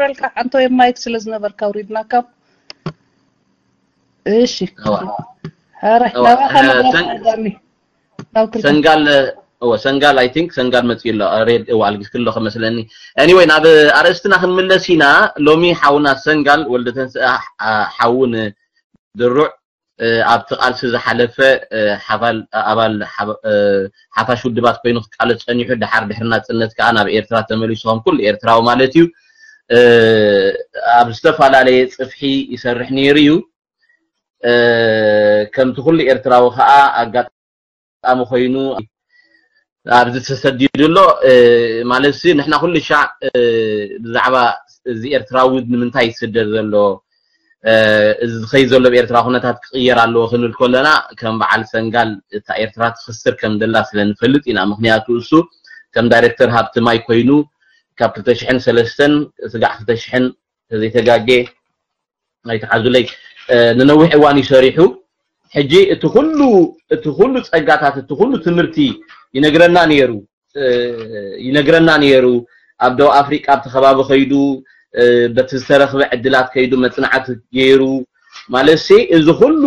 ነበረልካ፣ ሓንቶ የማይክ ስለ ዝነበርካ ኣውሪድናካ። እሺ። እዋ። ኧረ እዋ፣ ናባኻ እ፣ መድረኽ ሰን-፣ ኣዳሚ። ናውትልካ። ሰንጋል፣ እወ፣ ሰንጋል፣ I think ሰንጋል መጽኡ ኣሎ። ሬድ፣ እወ፣ ኣልጊስክሎ ከመስለኒ። Anyway፣ ናብ ኣርእስትና ክንምለስ ኢና። ሎሚ ሓውና ሰንጋል ወልደ ተንስኣ፣ ኣ፣ ሓውን ድሩዕ፣ እ፣ ኣብቲ ቃልሲ ዝሓለፈ፣ እ፣ ሓባል፣ ኣባል ሓብ-፣ እ፣ ሓፋሽ ውድባት ኮይኑ ክቃለስ ጸኒሑ፣ ድሓር ድሕሪ ናጽነት ከኣ ናብ ኤርትራ ተመሊሱ፣ ከም ኩሉ ኤርትራዊ ማለት እዩ። እ፣ ኣብ ዝተፈላለየ ጽፍሒ ይሰርሕ ነይሩ እዩ። እ፣ ከምቲ ኩሉ ኤርትራዊ ከኣ ኣጋጣሚ ኮይኑ ኣብዚ ተሰዲዱ ኣሎ። እ፣ ማለት ሲ ንሕና ኩሉ ሻዕ፣ እ፣ ብዛዕባ እዚ ኤርትራዊ ንምንታይ ይስደድ ዘሎ፣ እ፣ እዚ ዝኸይድ ዘሎ ብኤርትራ ኩነታት ክቕየር ኣለዎ ክንብል ከለና ከም በዓል ሰንጋል እታ ኤርትራ ትኽስር ከም ዘላ ስለ ንፈልጥ ኢና። ምኽንያቱ እሱ ከም ዳይሬክተር ሃብቲ ማይ ኮይኑ ካብ ክልተ ሽሕን ሰለስተን ስጋዕ ክልተ ሽሕን ተዘይተጋጌ ኣይትሓዙለይ፣ እ፣ ንነዊሕ እዋን እዩ ሰሪሑ። ሕጂ እቲ ኩሉ፣ እቲ ኩሉ ጸጋታት፣ እቲ ኩሉ ትምህርቲ ይነግረና ነይሩ፣ እ፣ ይነግረና ነይሩ። ኣብ ደቡብ ኣፍሪቃ ኣብቲ ከባቢ ከይዱ፣ እ፣ በቲ ዝተረኽበ ዕድላት ከይዱ መጽናዕቲ ገይሩ። ማለት ሲ እዚ ኩሉ፣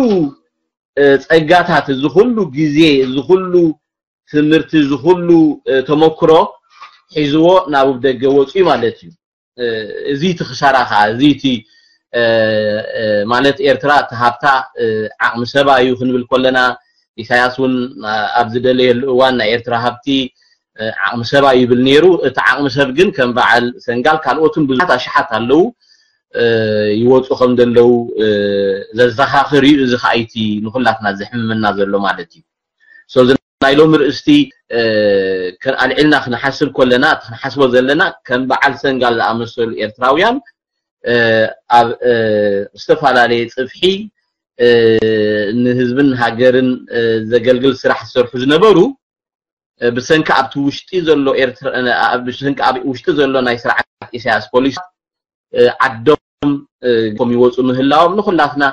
እ፣ ጸጋታት፣ እዚ ኩሉ ግዜ፣ እዚ ኩሉ ትምህርቲ፣ እዚ ኩሉ፣ እ፣ ተመክሮ ሒዝዎ ናብ ደገ ወጺኡ ማለት እዩ። እ፣ እዚ እቲ ክሳራ ከዓ፣ እዚ እቲ፣ እ፣ እ፣ ማለት ኤርትራ እቲ ሃብታ፣ እ፣ ዓቕሚ ሰባ እዩ ክንብል ከለና፣ ኢሳያስ እውን፣ እ፣ ኣብ ዝደለየሉ እዋን ናይ ኤርትራ ሃብቲ፣ እ፣ ዓቕሚ ሰባ ይብል ነይሩ። እቲ ዓቕሚ ሰብ ግን ከም በዓል ሰንጋል ካልኦትን ብዙሓት ኣሽሓት ኣለዉ፣ እ፣ ይወፁ ከም ዘለዉ፣ እ፣ ዘዘኻኽር እዩ። እዚ ከዓ እቲ ንኹላትና ዘሕምመና ዘሎ ማለት እዩ። So፣ እዚ ናይ ሎሚ ርእስቲ፣ እ፣ ከ-፣ ኣልዒልና ክንሓስብ ከለና፣ እቲ ክንሓስቦ ዘለና ከም በዓል ሰንጋል ዝኣመሰሉ ኤርትራውያን፣ እ፣ ኣብ፣ እ፣ ዝተፈላለየ ጽፍሒ፣ እ፣ ንህዝብን ሃገርን፣ እ፣ ዘገልግል ስራሕ ዝሰርሑ ዝነበሩ፣ እ፣ ብሰንኪ ኣብቲ ውሽጢ ዘሎ ኤርትራ፣ እ፣ ኣብ ብሰንኪ ኣብ ውሽጢ ዘሎ ናይ ስርዓት ኢሳያስ ፖሊሲ፣ እ፣ ዓዶም፣ እ፣ ኮም ይወፁ ምህላዎም ንኹላትና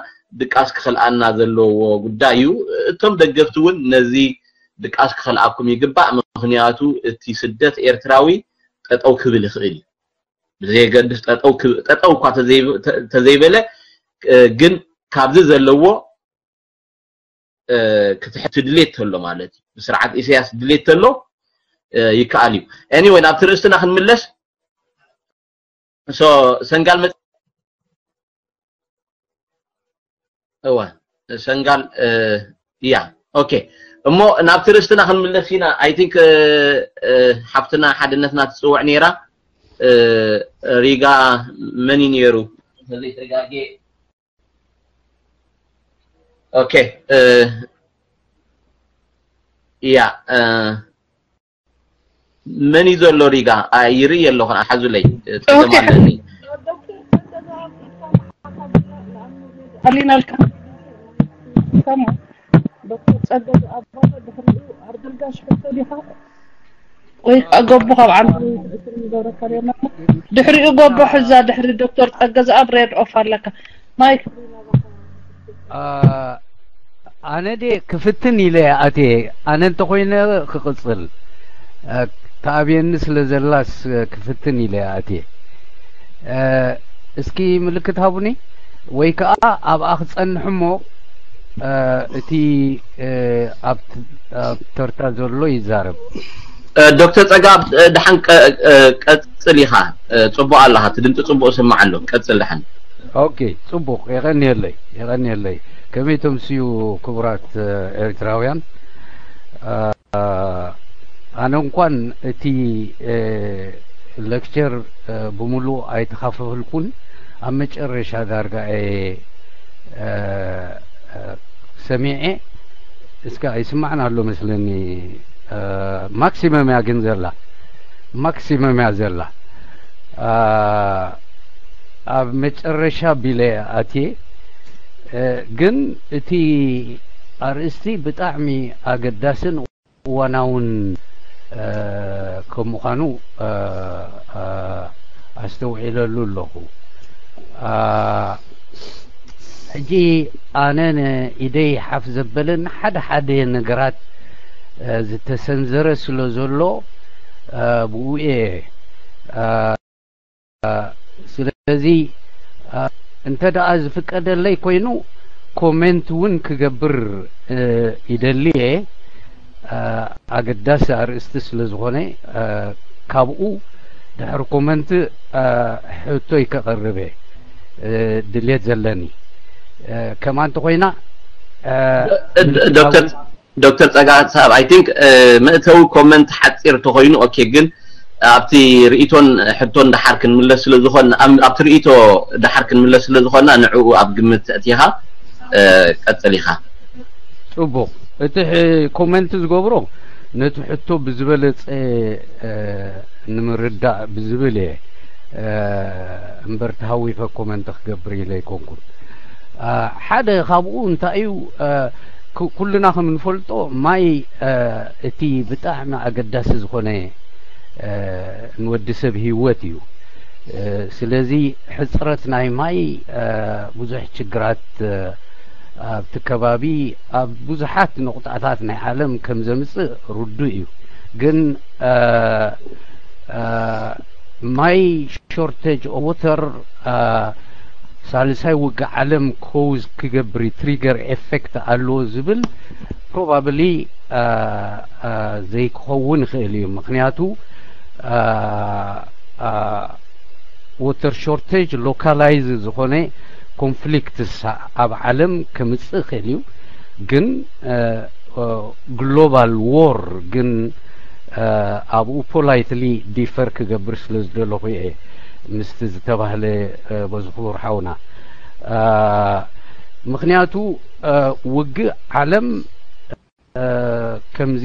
ድቃስ ክኸልኣና ዘለዎ ጉዳይ እዩ። እቶም ደገፍቲ እውን ነዚ ድቃስ ክኸልኣኩም ይግባእ። ምኽንያቱ እቲ ስደት ኤርትራዊ ጠጠው ክብል ይኽእል እዩ። ብዘየገድስ ጠጠው ክብ-፣ ጠጠው እኳ ተዘይ-፣ ተ-፣ ተዘይበለ፣ እ፣ ግን ካብዚ ዘለዎ፣ እ፣ ክትሕት ድሌት ተሎ ማለት እዩ። ብስርዓት ኢሳያስ ድሌት ተሎ፣ እ፣ ይከኣል እዩ። Anyway፣ ናብቲ ርእስትና ክንምለስ። So፣ ሰንጋል መ-፣ እዋ፣ ሰንጋል፣ እ፣ እያ። ኦኬ። እሞ ናብቲ ርእስትና ክንምለስ ኢና። I think፣ እ፣ እ፣ ሓፍትና ሓድነትና ትጽውዕ ነይራ። እ፣ ሪጋ መን እዩ ነይሩ? ተዘይተጋጌ። ኦኬ። እ፣ እያ፣ እ፣ መን እዩ ዘሎ ሪጋ? ኣ፣ ይርኢ ኣለኹ፣ ሓዙለይ፣ ጸገም ኦኬ። ኣለኒ። ኣሊናልካ። ከማ ዶክተር ጸገ ዝኣባለ ድሕሪኡ ኣርደልጋሽ ሕቶ ዲኻ? ወይ ከዓ ገቡ ካብ ዓንዱ ትዕስር ንገብረካ ኔርና። ድሕሪኡ ገቡ ሕዛ ድሕሪ ዶክተር ጸገ ዝኣብ ሬድ ኦፍ ኣለካ። ማይክ። ኣ፣ ኣነ ደ ክፍትን ኢለ ኣትየ። ኣነ እንተኾይነ ክቕጽል፣ እ፣ ተኣብየኒ ስለ ዘላስ ክፍትን ኢለ ኣትየ። እ፣ እስኪ ምልክት ሃቡኒ፣ ወይ ከኣ ኣብኣ ክጸንሕ እሞ፣ እ፣ እቲ፣ እ፣ ኣብ፣ ኣብ ተርታ ዘሎ ይዛረብ። እ፣ ዶክተር ጸጋብ፣ እ፣ ደሓን ቀ-፣ እ፣ ቀጽል ኢኻ። እ፣ ጽቡቕ ኣለኻ። እቲ ድምጺ ጽቡቕ ስማዕ ኣሎ። ቀጽል ደሓን። ኦኬ፣ ጽቡቕ። የቐንየለይ፣ የቐንየለይ። ከመይ ተምስዩ ክቡራት፣ እ፣ ኤርትራውያን? እ፣ ኣነ እንኳን እቲ፣ እ፣ ሌክቸር፣ እ፣ ብምሉእ ኣይተኻፈፈልኩን። ኣብ መጨረሻ ዳርጋ እየ፣ እ፣ እ፣ ሰሚዐ። እስካ ይስማዕና ኣሎ መስለኒ። እ፣ ማክሲመም እያ ግን ዘላ። ማክሲመም እያ ዘላ። እ፣ ኣብ መጨረሻ ቢለ ኣትየ። እ፣ ግን እቲ ኣርእስቲ ብጣዕሚ ኣገዳስን እዋናውን፣ እ፣ ከም ምዃኑ፣ እ፣ እ፣ ኣስተውዒለሉ ኣለኹ። እ፣ ሕጂ ኣነ ንኢደይ ሓፍ ዘበለን ሓደ ሓደ ነገራት፣ እ፣ ዝተሰንዘረ ስለ ዘሎ፣ እ፣ ብኡ እየ፣ እ፣ ስለዚ እንተ ደኣ ዝፍቀደለይ ኮይኑ ኮሜንት እውን ክገብር ይደሊ እየ። ኣገዳሲ ኣርእስቲ ስለ ዝኾነ ካብኡ ድሕሪ ኮመንት ሕቶይ ከቕርብ እየ ድልየት ዘለኒ። ከማን እንተኾይና ዶክተር ዶክተር ጸጋ ሳብ I think መእተዊ ኮመንት ሓጺር ተኾይኑ okay፣ ግን ኣብቲ ርእይቶን ሕቶን ደሓር ክንምለስ ስለ ዝኾን ኣብቲ ርእይቶ ደሓር ክንምለስ ስለ ዝኾና ንዕኡ ኣብ ግምት ተእቲኻ ቀጽል ኢኻ። ጽቡቕ። እቲ ኮመንት ዝገብሮ ነቲ ሕቶ ብዝበለጸ ንምርዳእ ብዝብል እየ እምበር ተሃዊፈ ኮመንት ክገብር ኢለ ኣይኮንኩን። ሓደ ካብኡ እንታይ እዩ፣ ኩልና ከም እንፈልጦ ማይ እቲ ብጣዕሚ ኣገዳሲ ዝኾነ ንወዲ ሰብ ህይወት እዩ። ስለዚ ሕፅረት ናይ ማይ ብዙሕ ችግራት ኣብቲ ከባቢ ኣብ ብዙሓት ነቑጣታት ናይ ዓለም ከም ዘምፅእ ርዱእ እዩ። ግን ማይ shortage of water ሳልሳይ ውግእ ዓለም ኮዝ ክገብር ትሪገር ኤፌክት ኣለዎ ዝብል ፕሮባብሊ ዘይክኸውን ይኽእል እዩ። ምክንያቱ water shortage localized ዝኾነ ኮንፍሊክትስ ኣብ ዓለም ከምፅእ ይኽእል እዩ። ግን ግሎባል ዎር ግን ኣብኡ ፖላይትሊ ዲፈር ክገብር ስለ ዝደለኹ እየ ምስቲ ዝተባህለ በዚ ክቡር ሓውና። ምክንያቱ ውግእ ዓለም ከምዚ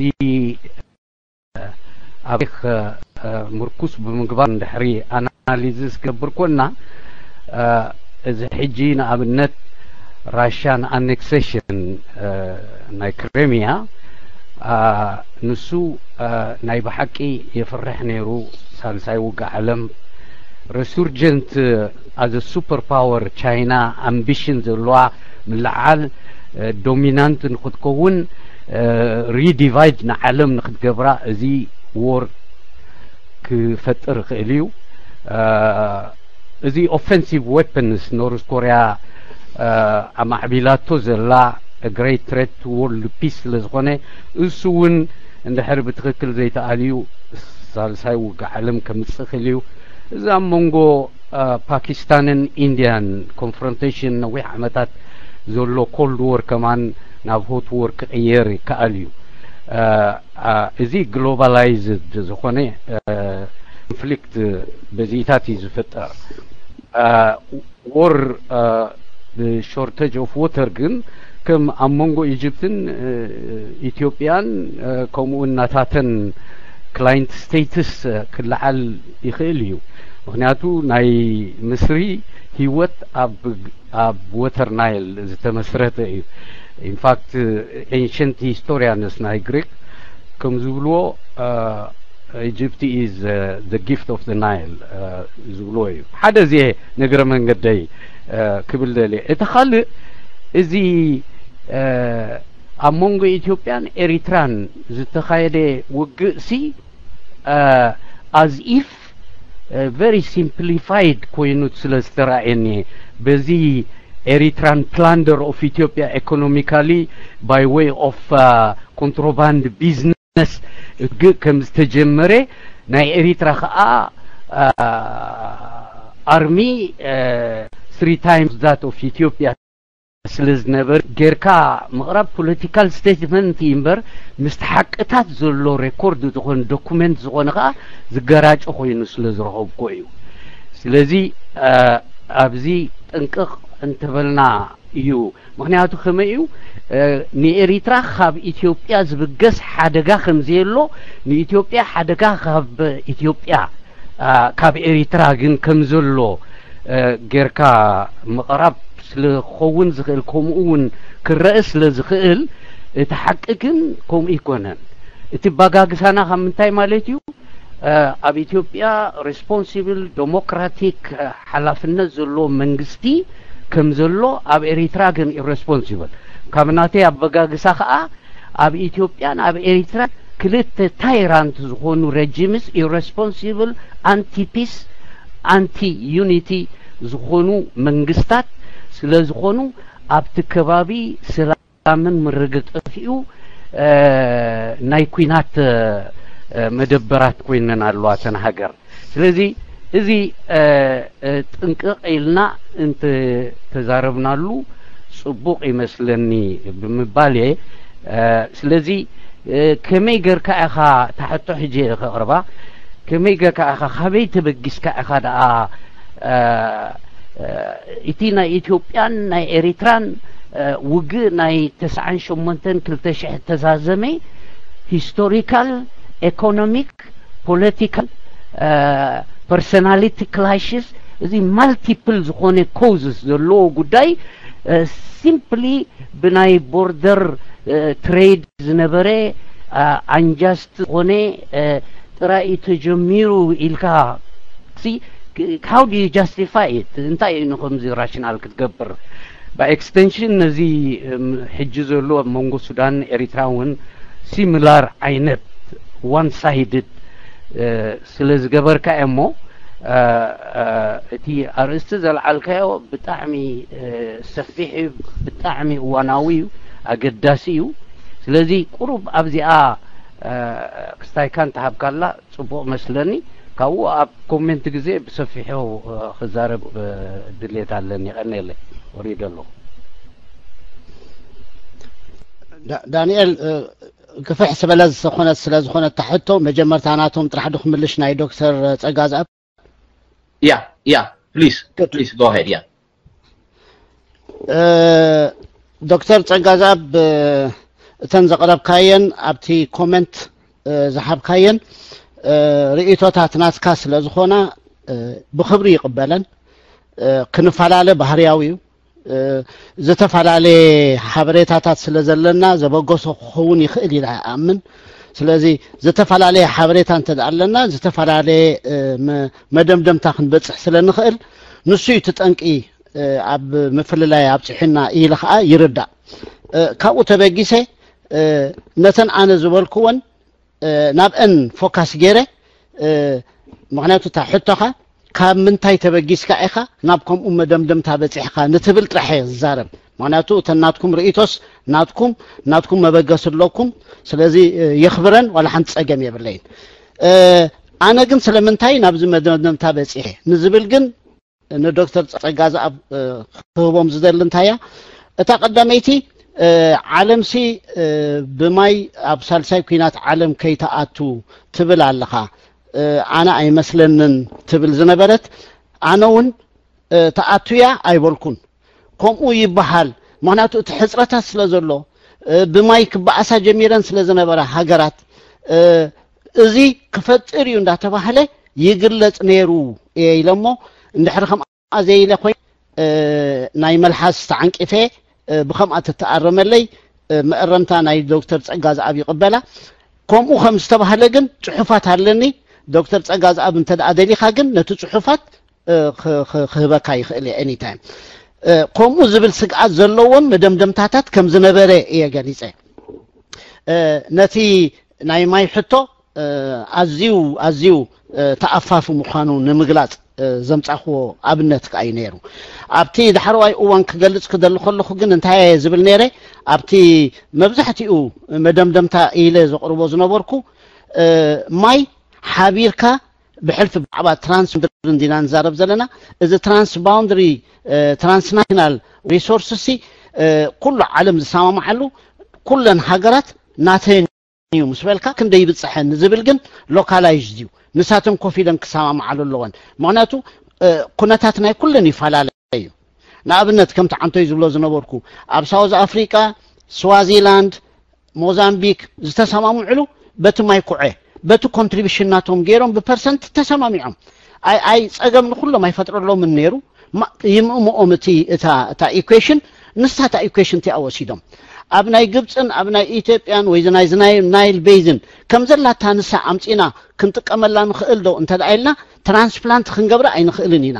ኣብ ምርኩስ ብምግባር እንድሕሪ ኣናሊዝስ ክገብር ኮና እዚ ሕጂ ንኣብነት ራሽያን ኣኔክሴሽን ናይ ክሬሚያ ንሱ ናይ ብሓቂ የፍርሕ ነይሩ። ሳልሳይ ውግእ ዓለም ሬሱርጀንት ኣዘ ሱፐር ፓወር ቻይና ኣምቢሽን ዘለዋ ምልዓል ዶሚናንት ንክትከውን ሪዲቫይድ ንዓለም ንክትገብራ እዚ ዎር ክፈጥር ይኽእል እዩ። እዚ ኦፌንሲቭ ዌፐንስ ኖርዝ ኮርያ ኣማዕቢላቶ ዘላ ግሬት ትሬት ቱ ወርልድ ፒስ ስለ ዝኾነ እሱ እውን እንድሕር ብትኽክል ዘይተኣልዩ ሳልሳይ ውግእ ዓለም ከምፅእ ይኽእል እዩ። እዚ ኣብ መንጎ ፓኪስታንን ኢንድያን ኮንፍሮንቴሽን ነዊሕ ዓመታት ዘሎ ኮልድ ዎር ከማን ናብ ሆት ዎር ክቕየር ይከኣል እዩ። እዚ ግሎባላይዝድ ዝኾነ ኮንፍሊክት በዚታት እዩ ዝፍጠር። ዎር ብሾርተጅ ኦፍ ዎተር ግን ከም ኣብ መንጎ ኢጅፕትን ኢትዮጵያን ከምኡውን ናታተን ክላይንት ስቴትስ ክለዓል ይኽእል እዩ። ምክንያቱ ናይ ምስሪ ህይወት ኣብ ኣብ ወተር ናይል ዝተመስረተ እዩ። ኢንፋክት ኤንሸንት ሂስቶሪያንስ ናይ ግሪክ ከም ዝብልዎ ኢጅፕት ኢዝ the gift of the Nile ዝብልዎ እዩ። ሓደ እዚ ነገረ መንገደይ ክብል ደልየ። እቲ ካልእ እዚ ኣብ መንጎ ኢትዮጵያን ኤሪትራን ዝተኻየደ ውግእ ሲ as if very simplified ኮይኑ ስለ ዝተራእየኒ በዚ ኤሪትራን plunder of Ethiopia economically by way of contraband business ውግእ ከም ዝተጀመረ ናይ ኤሪትራ ከዓ ኣርሚ three times that of Ethiopia ስለ ዝነበር ጌርካ ምቕራብ ፖለቲካል ስቴትመንት እዩ እምበር ምስቲ ሓቅታት ዘሎ ሬኮርድ ዝኾነ ዶኩመንት ዝኾነ ከዓ ዝገራጮ ኮይኑ ስለ ዝረኸብኮ እዩ። ስለዚ ኣብዚ ጥንቅቕ እንተበልና እዩ። ምክንያቱ ከመይ እዩ ንኤሪትራ ካብ ኢትዮጵያ ዝብገስ ሓደጋ ከምዘየሎ ንኢትዮጵያ ሓደጋ ካብ ኢትዮጵያ ካብ ኤሪትራ ግን ከም ዘሎ ጌርካ ምቕራብ ስለ ክኸውን ዝኽእል ከምኡ እውን ክረአ ስለ ዝኽእል እቲ ሓቂ ግን ከምኡ ኣይኮነን። እቲ ባጋግሳና ካብ ምንታይ ማለት እዩ ኣብ ኢትዮጵያ ሬስፖንሲብል ዴሞክራቲክ ሓላፍነት ዘለዎ መንግስቲ ከም ዘሎ ኣብ ኤሪትራ ግን ኢረስፖንሲብል ካብ ናተይ ኣበጋግሳ ከዓ ኣብ ኢትዮጵያን ኣብ ኤሪትራን ክልተ ታይራንት ዝኾኑ ረጂምስ ኢረስፖንሲብል ኣንቲፒስ ኣንቲ ዩኒቲ ዝኾኑ መንግስታት ስለ ዝኾኑ ኣብቲ ከባቢ ሰላምን ምርግጋእን ጠፊኡ ናይ ኲናት መደበራት ኮይነን ኣለዋ እተን ሃገር። ስለዚ እዚ ጥንቅቕ ኢልና እንተተዛረብናሉ ጽቡቕ ይመስለኒ ብምባል እየ። ስለዚ ከመይ ገርካ ኢኻ፣ እታ ሕቶ ሕጂ እየ ከቕርባ፣ ከመይ ገርካ ኢኻ፣ ካበይ ተበጊስካ ኢኻ ደኣ እቲ ናይ ኢትዮጵያን ናይ ኤሪትራን ውግእ ናይ ተስዓን ሸሞንተን ክልተ ሽሕ እተዛዘመ ሂስቶሪካል፣ ኤኮኖሚክ፣ ፖለቲካል፣ ፐርሶናሊቲ ክላሽስ፣ እዚ ማልቲፕል ዝኾነ ኮዝስ ዘለዎ ጉዳይ ሲምፕሊ ብናይ ቦርደር ትሬድ ዝነበረ ኣንጃስት ዝኾነ ጥራይ እዩ ተጀሚሩ ኢልካ how do you justify it? እንታይ እዩ ንከምዚ ራሽናል ክትገብር? By extension ነዚ ሕጂ ዘሎ ኣብ መንጎ ሱዳን ኤሪትራ እውን ሲሚላር ዓይነት ዋን ሳይድድ ስለ ዝገበርካ እሞ እቲ ኣርእስቲ ዘልዓልካዮ ብጣዕሚ ሰፊሕ እዩ፣ ብጣዕሚ እዋናዊ እዩ፣ ኣገዳሲ እዩ። ስለዚ ቁሩብ ኣብዚኣ ክስታይካ እንተሃብካላ ጽቡቕ መስለኒ። ካብኡ ኣብ ኮሜንት ግዜ ብሰፊሑ ክዛረብ ድሌት ኣለኒ። ቀኒየለይ፣ ወሪደ ኣለኹ። ዳንኤል፣ ክፍሕ ዝበለ ዝኾነት ስለ ዝኾነት ታሕቶ መጀመርታ ናቶም ጥራሕ ዶ ክምልሽ ናይ ዶክተር ጸጋዝኣብ? Yeah, yeah, please, please go ahead. Yeah. ዶክተር ጸጋዝኣብ፣ እተን ዘቕረብካየን ኣብቲ ኮመንት ዝሃብካየን ርእይቶታት ናትካ ስለ ዝኾና ብኽብሪ ይቕበለን። ክንፈላለ ባህርያዊ እዩ። ዝተፈላለየ ሓበሬታታት ስለ ዘለና ዘበገሶ ክኸውን ይኽእል ኢለ እኣምን። ስለዚ ዝተፈላለየ ሓበሬታ እንተ ኣለና ዝተፈላለየ መደምደምታ ክንበጽሕ ስለ ንኽእል ንሱ እዩ እቲ ጠንቂ ኣብ ምፍልላይ ኣብጽሑና ኢለ ኸዓ ይርዳእ። ካብኡ ተበጊሰ ነተን ኣነ ዝበልክወን ናብአን ፎካስ ገይረ፣ ምኽንያቱ እታ ሕቶኻ ካብ ምንታይ ተበጊስካ ኢኻ ናብ ከምኡ መደምደምታ በጺሕካ ንትብል ጥራሕ እየ ዝዛረብ። ምኽንያቱ እተን ናትኩም ርእይቶስ ናትኩም ናትኩም መበገሲ ኣለኩም። ስለዚ የኽብረን፣ ዋላ ሓንቲ ጸገም የብለይን። ኣነ ግን ስለምንታይ ናብዚ መደምደምታ በጺሐ ንዝብል ግን ንዶክተር ጸጋ ዝኣብ ክህቦም ዝደሊ እንታያ፣ እታ ቀዳመይቲ ዓለምሲ ብማይ ኣብ ሳልሳይ ኲናት ዓለም ከይተኣቱ ትብል ኣለኻ፣ ኣነ ኣይመስለንን ትብል ዝነበረት፣ ኣነ እውን ተኣቱያ ኣይበልኩን። ከምኡ ይበሃል። ምኽንያቱ እቲ ሕፅረታት ስለ ዘሎ ብማይ ክበኣሳ ጀሚረን ስለ ዝነበራ ሃገራት እዚ ክፈጥር እዩ እንዳተባህለ ይግለፅ ነይሩ እየ ኢለ እሞ እንድሕሪ ከምኣ ዘይለ ኮይነ ናይ መልሓስ ተዓንቂፈ ብከምኣ ትተኣረመለይ መእረምታ ናይ ዶክተር ፀጋ ዝኣብ ይቕበላ። ከምኡ ከም ዝተባህለ ግን ፅሑፋት ኣለኒ። ዶክተር ፀጋ ዝኣብ እንተ ደኣ ደሊኻ ግን ነቲ ፅሑፋት ክህበካ ይኽእል እየ ኤኒታይም። ከምኡ ዝብል ስግኣት ዘለዎም መደምደምታታት ከም ዝነበረ እየ ገሊፀ። ነቲ ናይ ማይ ሕቶ ኣዝዩ ኣዝዩ ተኣፋፊ ምዃኑ ንምግላፅ ዘምፃኽዎ ኣብነት ከዓ እዩ ነይሩ። ኣብቲ ዳሕረዋይ እዋን ክገልፅ ክደሊ ከለኹ ግን እንታይ እየ ዝብል ነይረ፣ ኣብቲ መብዛሕትኡ መደምደምታ ኢለ ዘቕርቦ ዝነበርኩ ማይ ሓቢርካ ብሕልፊ ብዛዕባ ትራንስ እንዲና ንዛረብ ዘለና፣ እዚ ትራንስ ባውንድሪ ትራንስናሽናል ሪሶርስ ሲ ኩሉ ዓለም ዝሰማማዓሉ ኩለን ሃገራት ናተን እዩ ምስ በልካ ክንደይ ይብፅሐን ዝብል ግን ሎካላይዝድ እዩ። ንሳተን ኮፍ ኢለን ክሰማማዓሉ ኣለወን። ምክንያቱ ኩነታት ናይ ኩለን ይፈላለ እዩ። ንኣብነት ከምቲ ዓንቶይ ዝብሎ ዝነበርኩ ኣብ ሳውዝ ኣፍሪቃ፣ ስዋዚላንድ፣ ሞዛምቢክ ዝተሰማምዕሉ በቲ ማይ ኩዐ በቲ ኮንትሪቢሽን ናቶም ገይሮም ብፐርሰንት ተሰማሚዖም። ኣይ ኣይ ጸገም ንኩሎም ኣይፈጥረሎምን ነይሩ። ይምእምኦም እቲ እታ እታ ኢኩዌሽን ንሳ እታ ኢኩዌሽን እቲኣ ወሲዶም ኣብ ናይ ግብፅን ኣብ ናይ ኢትዮጵያን ወይ ናይ ዝናይ ናይል ቤዝን ከም ዘላታ ንሳ ኣምፂና ክንጥቀመላ ንኽእል ዶ እንተ ደኣ ኢልና ትራንስፕላንት ክንገብራ ኣይንኽእልን ኢና።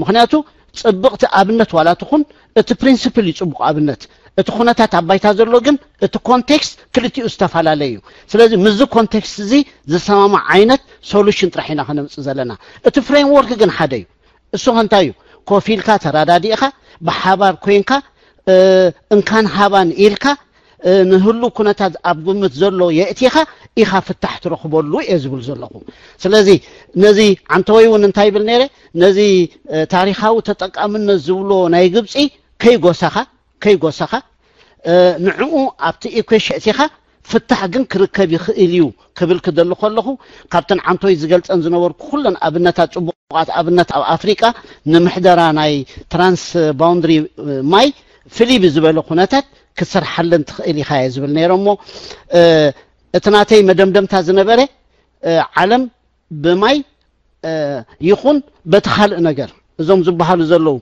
ምክንያቱ ፅብቕቲ ኣብነት ዋላ ትኹን እቲ ፕሪንስፕል እዩ ፅቡቕ ኣብነት። እቲ ኩነታት ኣብ ባይታ ዘሎ ግን እቲ ኮንቴክስት ክልቲኡ ዝተፈላለየ እዩ። ስለዚ ምስዚ ኮንቴክስት እዚ ዝሰማማዕ ዓይነት ሶሉሽን ጥራሕ ኢና ከነምፅእ ዘለና። እቲ ፍሬምወርክ ግን ሓደ እዩ። እሱ ከ እንታይ እዩ? ኮፍ ኢልካ ተራዳዲእካ፣ ብሓባር ኮይንካ፣ እንካን ሃባን ኢልካ፣ ንህሉ ኩነታት ኣብ ግምት ዘሎ የእቲኻ ኢኻ ፍታሕ ትረኽበሉ እየ ዝብል ዘለኹ። ስለዚ ነዚ ዓንተወይ እውን እንታይ ይብል ነይረ? ነዚ ታሪኻዊ ተጠቃምነት ዝብሎ ናይ ግብፂ ከይጎሰኻ ከይጎሰኻ ንዕኡ ኣብቲ ኢኩዌሽን እቲኻ ፍታሕ ግን ክርከብ ይኽእል እዩ ክብል ክደሊ ከለኹ፣ ካብተን ዓንቶይ ዝገልፀን ዝነበርኩ ኩለን ኣብነታት፣ ፅቡቓት ኣብነት ኣብ ኣፍሪቃ ንምሕደራ ናይ ትራንስ ባውንድሪ ማይ ፍልይ ብዝበለ ኩነታት ክትሰርሓለን ትኽእል ኢኻ እየ ዝብል ነይረ። እሞ እቲ ናተይ መደምደምታ ዝነበረ ዓለም ብማይ ይኹን በቲ ካልእ ነገር እዞም ዝበሃሉ ዘለዉ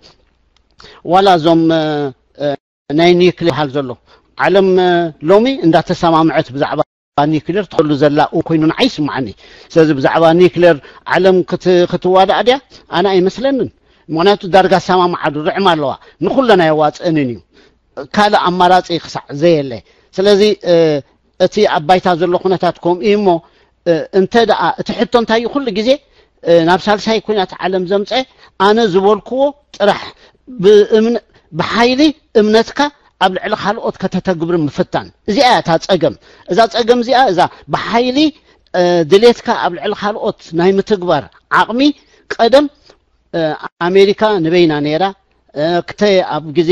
ዋላ እዞም ናይ ኒክሌር ይበሃል ዘሎ ዓለም ሎሚ እንዳተሰማምዐት ብዛዕባ ኒክሌር ትኸሉ ዘላ ኮይኑ ንዓይ ይስምዓኒ። ስለዚ ብዛዕባ ኒክሌር ዓለም ክትዋዳእ ድያ? ኣነ ኣይመስለንን። ምክንያቱ ዳርጋ ኣሰማምዓሉ ርዕም ኣለዋ፣ ንኩለን ኣየዋፅእንን እዩ። ካልእ ኣማራፂ ክሳዕ ዘየለ። ስለዚ እቲ ኣብ ባይታ ዘሎ ኩነታት ከምኡ እዩ። እሞ እንተ ደኣ እቲ ሕቶ እንታይ እዩ? ኩሉ ግዜ ናብ ሳልሳይ ኩናት ዓለም ዘምፀ ኣነ ዝበልክዎ ጥራሕ ብሓይሊ እምነትካ ኣብ ልዕሊ ካልኦት ከተተግብር ምፍታን። እዚኣ እያ እታ ፀገም። እዛ ፀገም እዚኣ እዛ ብሓይሊ ድሌትካ ኣብ ልዕሊ ካልኦት ናይ ምትግባር ዓቕሚ ቀደም ኣሜሪካ ንበይና ነይራ። ክተ ኣብ ግዜ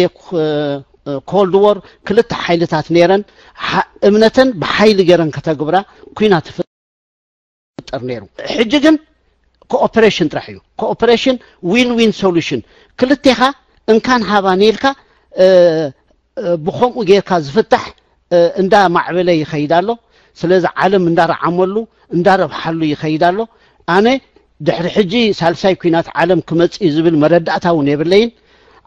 ኮልድ ዎር ክልተ ሓይልታት ነይረን። እምነተን ብሓይሊ ገይረን ከተግብራ ኩናት ትፍጠር ነይሩ። ሕጂ ግን ኮኦፐሬሽን ጥራሕ እዩ። ኮኦፐሬሽን ዊን ዊን ሶሉሽን። ክልቴኻ እንካን ሃባን ኢልካ ብኸምኡ ጌርካ ዝፍታሕ እንዳ ማዕበለ ይኸይድ ኣሎ። ስለዚ ዓለም እንዳረዓመሉ እንዳረብሓሉ ይኸይድ ኣሎ። ኣነ ድሕሪ ሕጂ ሳልሳይ ኩናት ዓለም ክመጽእ እዩ ዝብል መረዳእታ እውን የብለይን።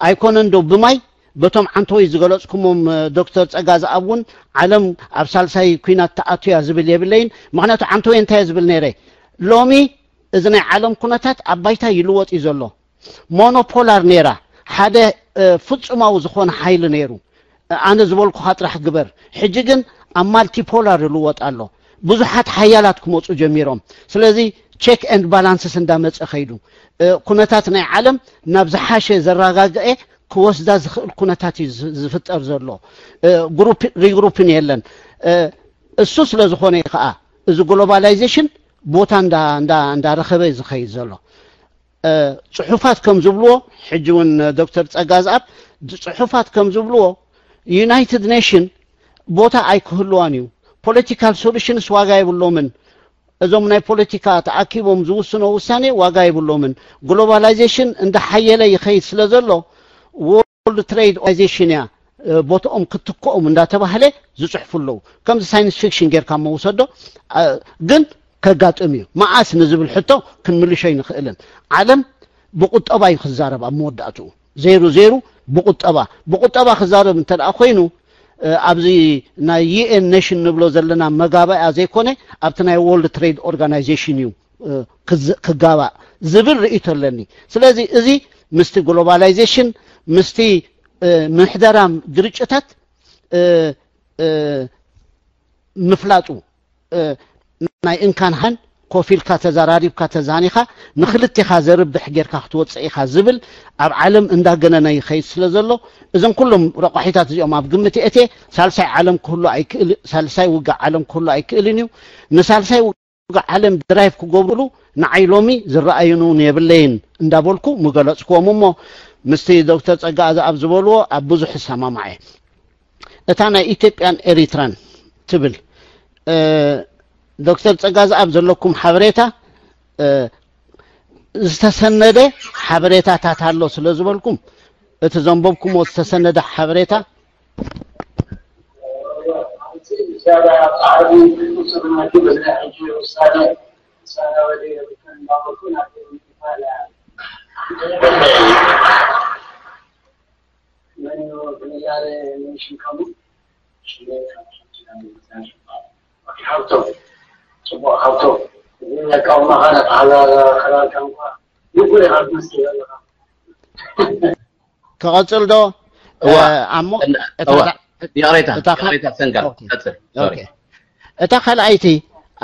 ኣይኮነን ዶ ብማይ በቶም ዓንተወይ ዝገለጽኩሞም ዶክተር ጸጋዝኣብ እውን ዓለም ኣብ ሳልሳይ ኩናት ተኣትያ ዝብል የብለይን። ምክንያቱ ዓንተወይ እንታይ እየ ዝብል ነይረ? ሎሚ እዚ ናይ ዓለም ኩነታት ኣብ ባይታ ይልወጥ እዩ ዘሎ። ሞኖፖላር ነይራ፣ ሓደ ፍጹማዊ ዝኾነ ሓይሊ ነይሩ። ኣነ ዝበልኩኻ ጥራሕ ግበር። ሕጂ ግን ኣብ ማልቲፖላር ይልወጥ ኣሎ። ብዙሓት ሓያላት ክመፁ ጀሚሮም። ስለዚ ቼክ ኤንድ ባላንስስ እንዳመፀ ኸይዱ ኩነታት ናይ ዓለም ናብ ዝሓሸ ዘረጋግአ ክወስዳ ዝኽእል ኩነታት እዩ ዝፍጠር ዘሎ። ሪግሩፕን የለን። እሱ ስለ ዝኾነ እዩ ከዓ እዚ ግሎባላይዜሽን ቦታ እንዳረኸበ ዝኸይድ ዘሎ። ፅሑፋት ከም ዝብልዎ፣ ሕጂ እውን ዶክተር ፀጋዝኣብ፣ ፅሑፋት ከም ዝብልዎ ዩናይትድ ኔሽን ቦታ ኣይክህልዋን እዩ። ፖለቲካል ሶሉሽንስ ዋጋ የብሎምን። እዞም ናይ ፖለቲካ ተኣኪቦም ዝውስኖ ውሳኔ ዋጋ የብሎምን። ግሎባላይዜሽን እንዳሓየለ ይኸይድ ስለ ዘሎ ወርልድ ትሬድ ኦርጋናይዜሽን እያ ቦታኦም ክትክኦም እንዳተባህለ ዝፅሕፉ ኣለዉ። ከምዚ ሳይንስ ፊክሽን ጌርካ መውሰዶ ግን ከጋጥም እዩ። መዓስ ንዝብል ሕቶ ክንምልሾ ኣይንኽእልን። ዓለም ብቁጠባ እዩ ክዛረብ ኣብ መወዳእትኡ። ዜሩ ዜሩ ብቁጠባ። ብቁጠባ ክዛረብ እንተ ደኣ ኮይኑ ኣብዚ ናይ ዩኤን ኔሽን ንብሎ ዘለና መጋባእያ ዘይኮነ ኣብቲ ናይ ወርልድ ትሬድ ኦርጋናይዜሽን እዩ ክጋባእ ዝብል ርእይቶ ኣለኒ። ስለዚ እዚ ምስቲ ግሎባላይዜሽን ምስቲ ምሕደራ ግርጭታት ምፍላጡ ናይ እንካን ሃን ኮፍ ኢልካ ተዘራሪብካ ተዛኒኻ ንክልቴኻ ዘርብሕ ጌርካ ክትወፅእ ኢኻ ዝብል ኣብ ዓለም እንዳገነነ ይኸይድ ስለ ዘሎ እዞም ኩሎም ረቋሒታት እዚኦም ኣብ ግምት የእትየ። ሳልሳይ ዓለም ክህሉ ኣይክእል ሳልሳይ ውግእ ዓለም ክህሉ ኣይክእልን እዩ። ንሳልሳይ ውግእ ዓለም ድራይቭ ክገብርሉ ንዓይ ሎሚ ዝረኣዩን እውን የብለይን እንዳበልኩ ምገለፅክዎም። እሞ ምስቲ ዶክተር ፀጋ ኣዛኣብ ዝበልዎ ኣብ ብዙሕ እሰማማዕ እየ። እታ ናይ ኢትዮጵያን ኤሪትራን ትብል ዶክተር ፀጋ ዘኣብ ዘለኩም ሓበሬታ ዝተሰነደ ሓበሬታታት ኣሎ ስለ ዝበልኩም እቲ ዘንበብኩሞ ዝተሰነደ ሓበሬታ ክቐፅል ዶ? እሞ ይቕሬታ፣ ይቕሬታ፣ ሰንጋ፣ ቀፅል። እታ ካልኣይቲ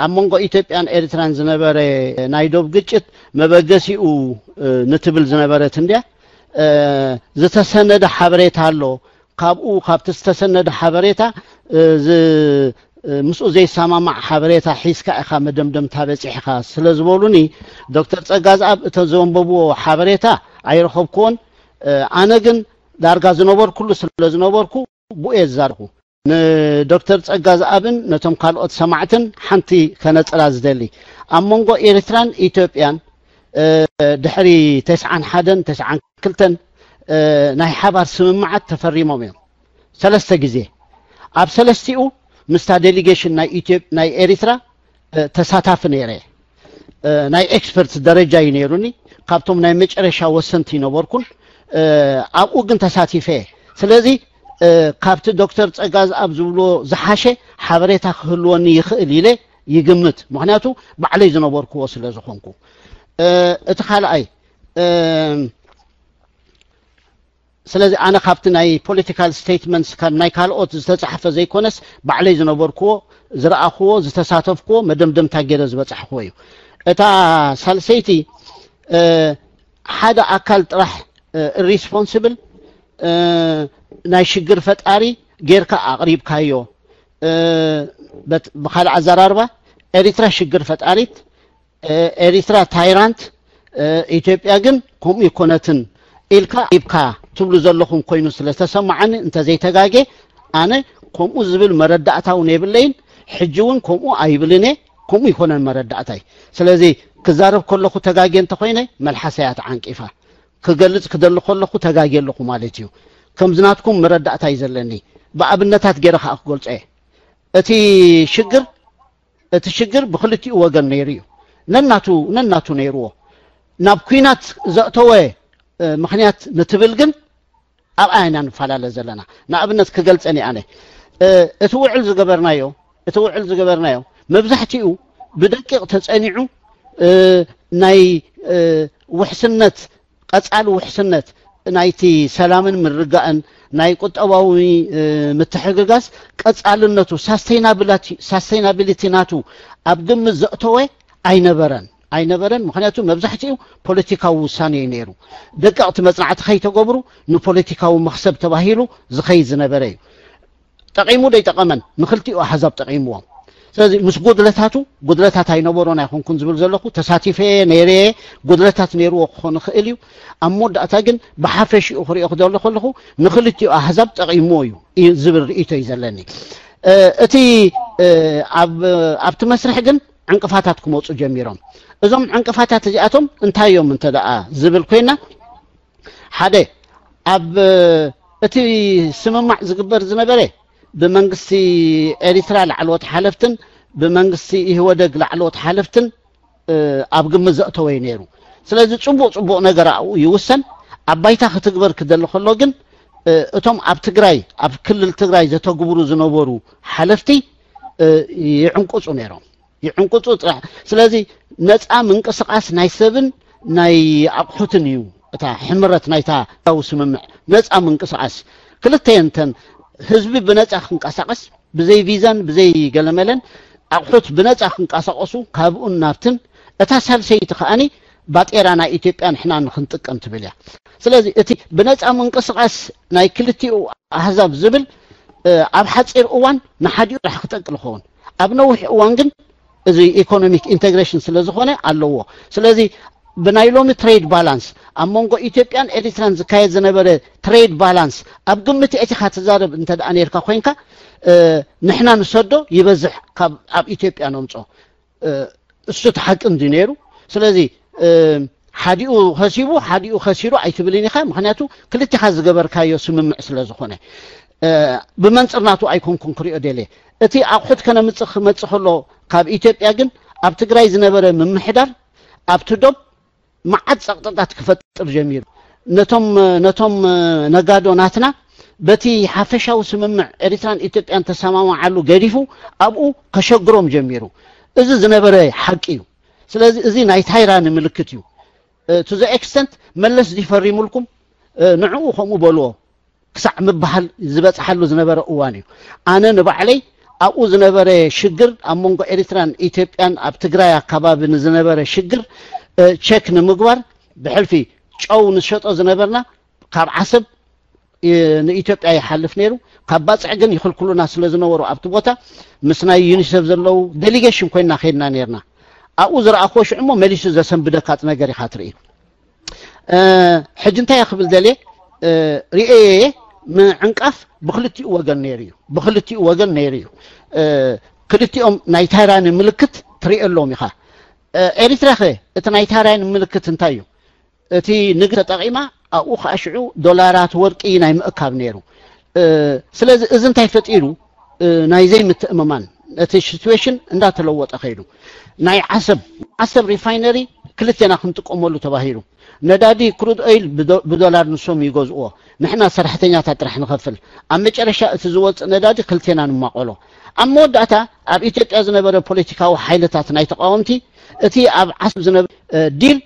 ኣብ መንጎ ኢትዮጵያን ኤርትራን ዝነበረ ናይ ዶብ ግጭት መበገሲኡ ንትብል ዝነበረት እንድያ ዝተሰነደ ሓበሬታ ኣሎ። ካብኡ ካብቲ ዝተሰነደ ሓበሬታ ምስኡ ዘይሰማማዕ ሓበሬታ ሒዝካ ኢኻ መደምደምታ በፂሕኻ ስለ ዝበሉኒ፣ ዶክተር ጸጋዝኣብ እተ ዘንበብዎ ሓበሬታ ኣይረኸብክዎን። ኣነ ግን ዳርጋ ዝነበርኩሉ ስለ ዝነበርኩ ብኡ እየ ዝዛረብኩ። ንዶክተር ጸጋዝኣብን ነቶም ካልኦት ሰማዕትን ሓንቲ ከነጽራ ዝደሊ፣ ኣብ መንጎ ኤርትራን ኢትዮጵያን ድሕሪ ተስዓን ሓደን ተስዓን ክልተን ናይ ሓባር ስምምዓት ተፈሪሞም እዮም። ሰለስተ ግዜ። ኣብ ሰለስቲኡ ምስታ ዴሊጌሽን ናይ ኢትዮጵ ናይ ኤርትራ ተሳታፊ ነይረ። ናይ ኤክስፐርት ደረጃ እዩ ነይሩኒ። ካብቶም ናይ መጨረሻ ወሰንቲ ይነበርኩን ኣብኡ ግን ተሳቲፈ። ስለዚ ካብቲ ዶክተር ጸጋዝኣብ ዝብሎ ዝሓሸ ሓበሬታ ክህልወኒ ይኽእል ኢለ ይግምት። ምክንያቱ ባዕለይ ዝነበርክዎ ስለ ዝኾንኩ። እቲ ካልኣይ ስለዚ ኣነ ካብቲ ናይ ፖለቲካል ስቴትመንትስ ካብ ናይ ካልኦት ዝተጻሕፈ ዘይኮነስ ባዕለይ ዝነበርክዎ ዝረኣኽዎ ዝተሳተፍክዎ መደምደምታ ገይረ ዝበጻሕክዎ እዩ። እታ ሳልሰይቲ ሓደ ኣካል ጥራሕ ሪስፖንስብል ናይ ሽግር ፈጣሪ ጌርካ ኣቕሪብካዮ። ብካልእ ኣዘራርባ ኤሪትራ ሽግር ፈጣሪት፣ ኤሪትራ ታይራንት፣ ኢትዮጵያ ግን ከምኡ ይኮነትን ኢልካ ኢብካ ትብሉ ዘለኹም ኮይኑ ስለ ዝተሰማዓኒ እንተዘይተጋጌ ኣነ ከምኡ ዝብል መረዳእታ እውን የብለይን። ሕጂ እውን ከምኡ ኣይብልን እየ። ከምኡ ይኮነን መረዳእታይ። ስለዚ ክዛረብ ከለኹ ተጋጌ እንተኮይነ መልሓሰያ ተዓንቂፋ ክገልጽ ክደሊ ከለኹ ተጋጌ ኣለኹ ማለት እዩ። ከምዚ ናትኩም መረዳእታ እዩ ዘለኒ። ብኣብነታት ገይረ ከዓ ክገልጾ እየ። እቲ ሽግር እቲ ሽግር ብክልቲኡ ወገን ነይሩ እዩ። ነናቱ ነናቱ ነይርዎ። ናብ ኲናት ዘእተወ ምክንያት ንትብል ግን ኣብኣ ኢና ንፈላለ ዘለና። ንኣብነት ክገልጸኒ ኣነ እቲ ውዕል ዝገበርናዮ እቲ ውዕል ዝገበርናዮ መብዛሕትኡ ብደቂቕ ተጸኒዑ ናይ ውሕስነት ቀጻሊ ውሕስነት ናይቲ ሰላምን ምርጋእን ናይ ቁጠባዊ ምትሕግጋዝ ቀጻልነቱ ሳስተይናብሊቲ ናቱ ኣብ ግምት ዘእተወ ኣይነበረን ኣይነበረን። ምክንያቱ መብዛሕትኡ ፖለቲካዊ ውሳኔ እዩ ነይሩ። ደቀቕቲ መጽናዕቲ ከይተገብሩ ንፖለቲካዊ መክሰብ ተባሂሉ ዝኸይድ ዝነበረ እዩ። ጠቒሙ ዶ ይጠቐመን? ንክልቲኡ ኣህዛብ ጠቒምዎም። ስለዚ ምስ ጉድለታቱ ጉድለታት ኣይነበሮን ኣይኮንኩን ዝብል ዘለኹ ተሳቲፈ ነይረ። ጉድለታት ነይርዎ ክኾን ይኽእል እዩ። ኣብ መወዳእታ ግን ብሓፈሽኡ ክሪኦ ክደሎ ከለኹ ንክልቲኡ ኣህዛብ ጠቒምዎ እዩ እዩ ዝብል ርእይቶ እዩ ዘለኒ። እቲ ኣብቲ መስርሕ ግን ዕንቅፋታት ክመፁ ጀሚሮም። እዞም ዕንቅፋታት እዚኣቶም እንታይ እዮም እንተ ደኣ ዝብል ኮይና ሓደ ኣብ እቲ ስምማዕ ዝግበር ዝነበረ ብመንግስቲ ኤሪትራ ላዕለዎት ሓለፍትን ብመንግስቲ ኢህወደግ ላዕለዎት ሓለፍትን ኣብ ግምት ዘእተወ እዩ ነይሩ። ስለዚ ፅቡቕ ፅቡቕ ነገር ኣብኡ ይውሰን። ኣብ ባይታ ክትግበር ክደሊ ከሎ ግን እቶም ኣብ ትግራይ ኣብ ክልል ትግራይ ዘተግብሩ ዝነበሩ ሓለፍቲ ይዕንቁፁ ነይሮም። ይዕንቁፁ ጥራሕ። ስለዚ ነፃ ምንቅስቃስ ናይ ሰብን ናይ ኣቑሑትን እዩ እታ ሕምረት ናይታ ታዊ ስምምዕ። ነፃ ምንቅስቃስ ክልተ የንተን ህዝቢ ብነፃ ክንቀሳቀስ ብዘይ ቪዛን ብዘይ ገለመለን ኣቑሑት ብነፃ ክንቀሳቀሱ ካብኡን ናብትን እታ ሳልሰይቲ ከኣኒ ባጤራ ናይ ኢትዮጵያ ንሕና ንክንጥቀም ትብል እያ። ስለዚ እቲ ብነፃ ምንቅስቃስ ናይ ክልቲኡ ኣህዛብ ዝብል ኣብ ሓፂር እዋን ንሓዲኡ ጥራሕ ክጠቅል ይኸውን። ኣብ ነዊሕ እዋን ግን እዚ ኢኮኖሚክ ኢንቴግሬሽን ስለ ዝኾነ ኣለዎ። ስለዚ ብናይ ሎሚ ትሬድ ባላንስ ኣብ መንጎ ኢትዮጵያን ኤሪትራን ዝካየድ ዝነበረ ትሬድ ባላንስ ኣብ ግምት ኣእቲኻ ትዛረብ እንተ ደኣ ነርካ ኮይንካ ንሕና ንሰዶ ይበዝሕ ካብ ኣብ ኢትዮጵያ ነምጾ። እሱ እቲ ሓቂ እንዲ ነይሩ። ስለዚ ሓዲኡ ከሲቡ ሓዲኡ ከሲሩ ኣይትብልን ኢኻ። ምክንያቱ ክልቲኻ ዝገበርካዮ ስምምዕ ስለ ዝኾነ ብመንፅር ናቱ ኣይኮንኩን ክሪኦ ደልየ። እቲ ኣቑሑት ከነምፅእ ክመፅእ ከሎ ካብ ኢትዮጵያ ግን ኣብ ትግራይ ዝነበረ ምምሕዳር ኣብቲ ዶብ መዓት ፀቕጥታት ክፈጥር ጀሚሩ። ነቶም ነቶም ነጋዶ ናትና በቲ ሓፈሻዊ ስምምዕ ኤሪትራን ኢትዮጵያን ተሰማማዓሉ ገዲፉ ኣብኡ ከሸግሮም ጀሚሩ። እዚ ዝነበረ ሓቂ እዩ። ስለዚ እዚ ናይ ታይራን ምልክት እዩ። ቱ ዘ ኤክስተንት መለስ ዝፈሪሙልኩም ንዕኡ ከምኡ በልዎ ክሳዕ ምበሃል ዝበፅሓሉ ዝነበረ እዋን እዩ። ኣነ ንባዕለይ ኣብኡ ዝነበረ ሽግር፣ ኣብ መንጎ ኤሪትራን ኢትዮጵያን ኣብ ትግራይ ኣካባቢ ንዝነበረ ሽግር ቸክ ንምግባር፣ ብሕልፊ ጨው ንሸጦ ዝነበርና ካብ ዓሰብ ንኢትዮጵያ ይሓልፍ ነይሩ። ካብ ባፅዕ ግን ይኽልክሉና ስለ ዝነበሩ ኣብቲ ቦታ ምስ ናይ ዩኒሴፍ ዘለዉ ዴሊጌሽን ኮይና ከይድና ነርና። ኣብኡ ዝረኣኽዎ ሽዑ እሞ መሊሱ ዘሰንብደካ ነገር ኢኻ ትርኢ። ሕጂ እንታይ ክብል ደልየ ርእየየ፣ ምዕንቃፍ ብክልቲኡ ወገን ነይሩ እዩ። ብክልቲኡ ወገን ነይሩ እዩ። ክልቲኦም ናይ ታይራኒ ምልክት ትርእየሎም ኢኻ። ኤሪትራ ኸ እቲ ናይ ታይራኒ ምልክት እንታይ እዩ? እቲ ንግድ ተጠቒማ ኣብኡ ከዓ ሽዑ ዶላራት ወርቂ ናይ ምእካብ ነይሩ። ስለዚ እዚ እንታይ ፈጢሩ? ናይ ዘይምትእምማን፣ እቲ ሲትዌሽን እንዳተለወጠ ከይዱ። ናይ ዓሰብ ዓሰብ ሪፋይነሪ ክልቴና ክንጥቀመሉ ተባሂሉ። ነዳዲ ክሩድ ኦይል ብዶላር ንሶም ይገዝእዎ፣ ንሕና ሰራሕተኛታት ጥራሕ ንኸፍል። ኣብ መጨረሻ እቲ ዝወፅእ ነዳዲ ክልቴና ንማቆሎ። ኣብ መወዳእታ ኣብ ኢትዮጵያ ዝነበረ ፖለቲካዊ ሓይልታት ናይ ተቃወምቲ እቲ ኣብ ዓሰብ ዝነበረ ዲል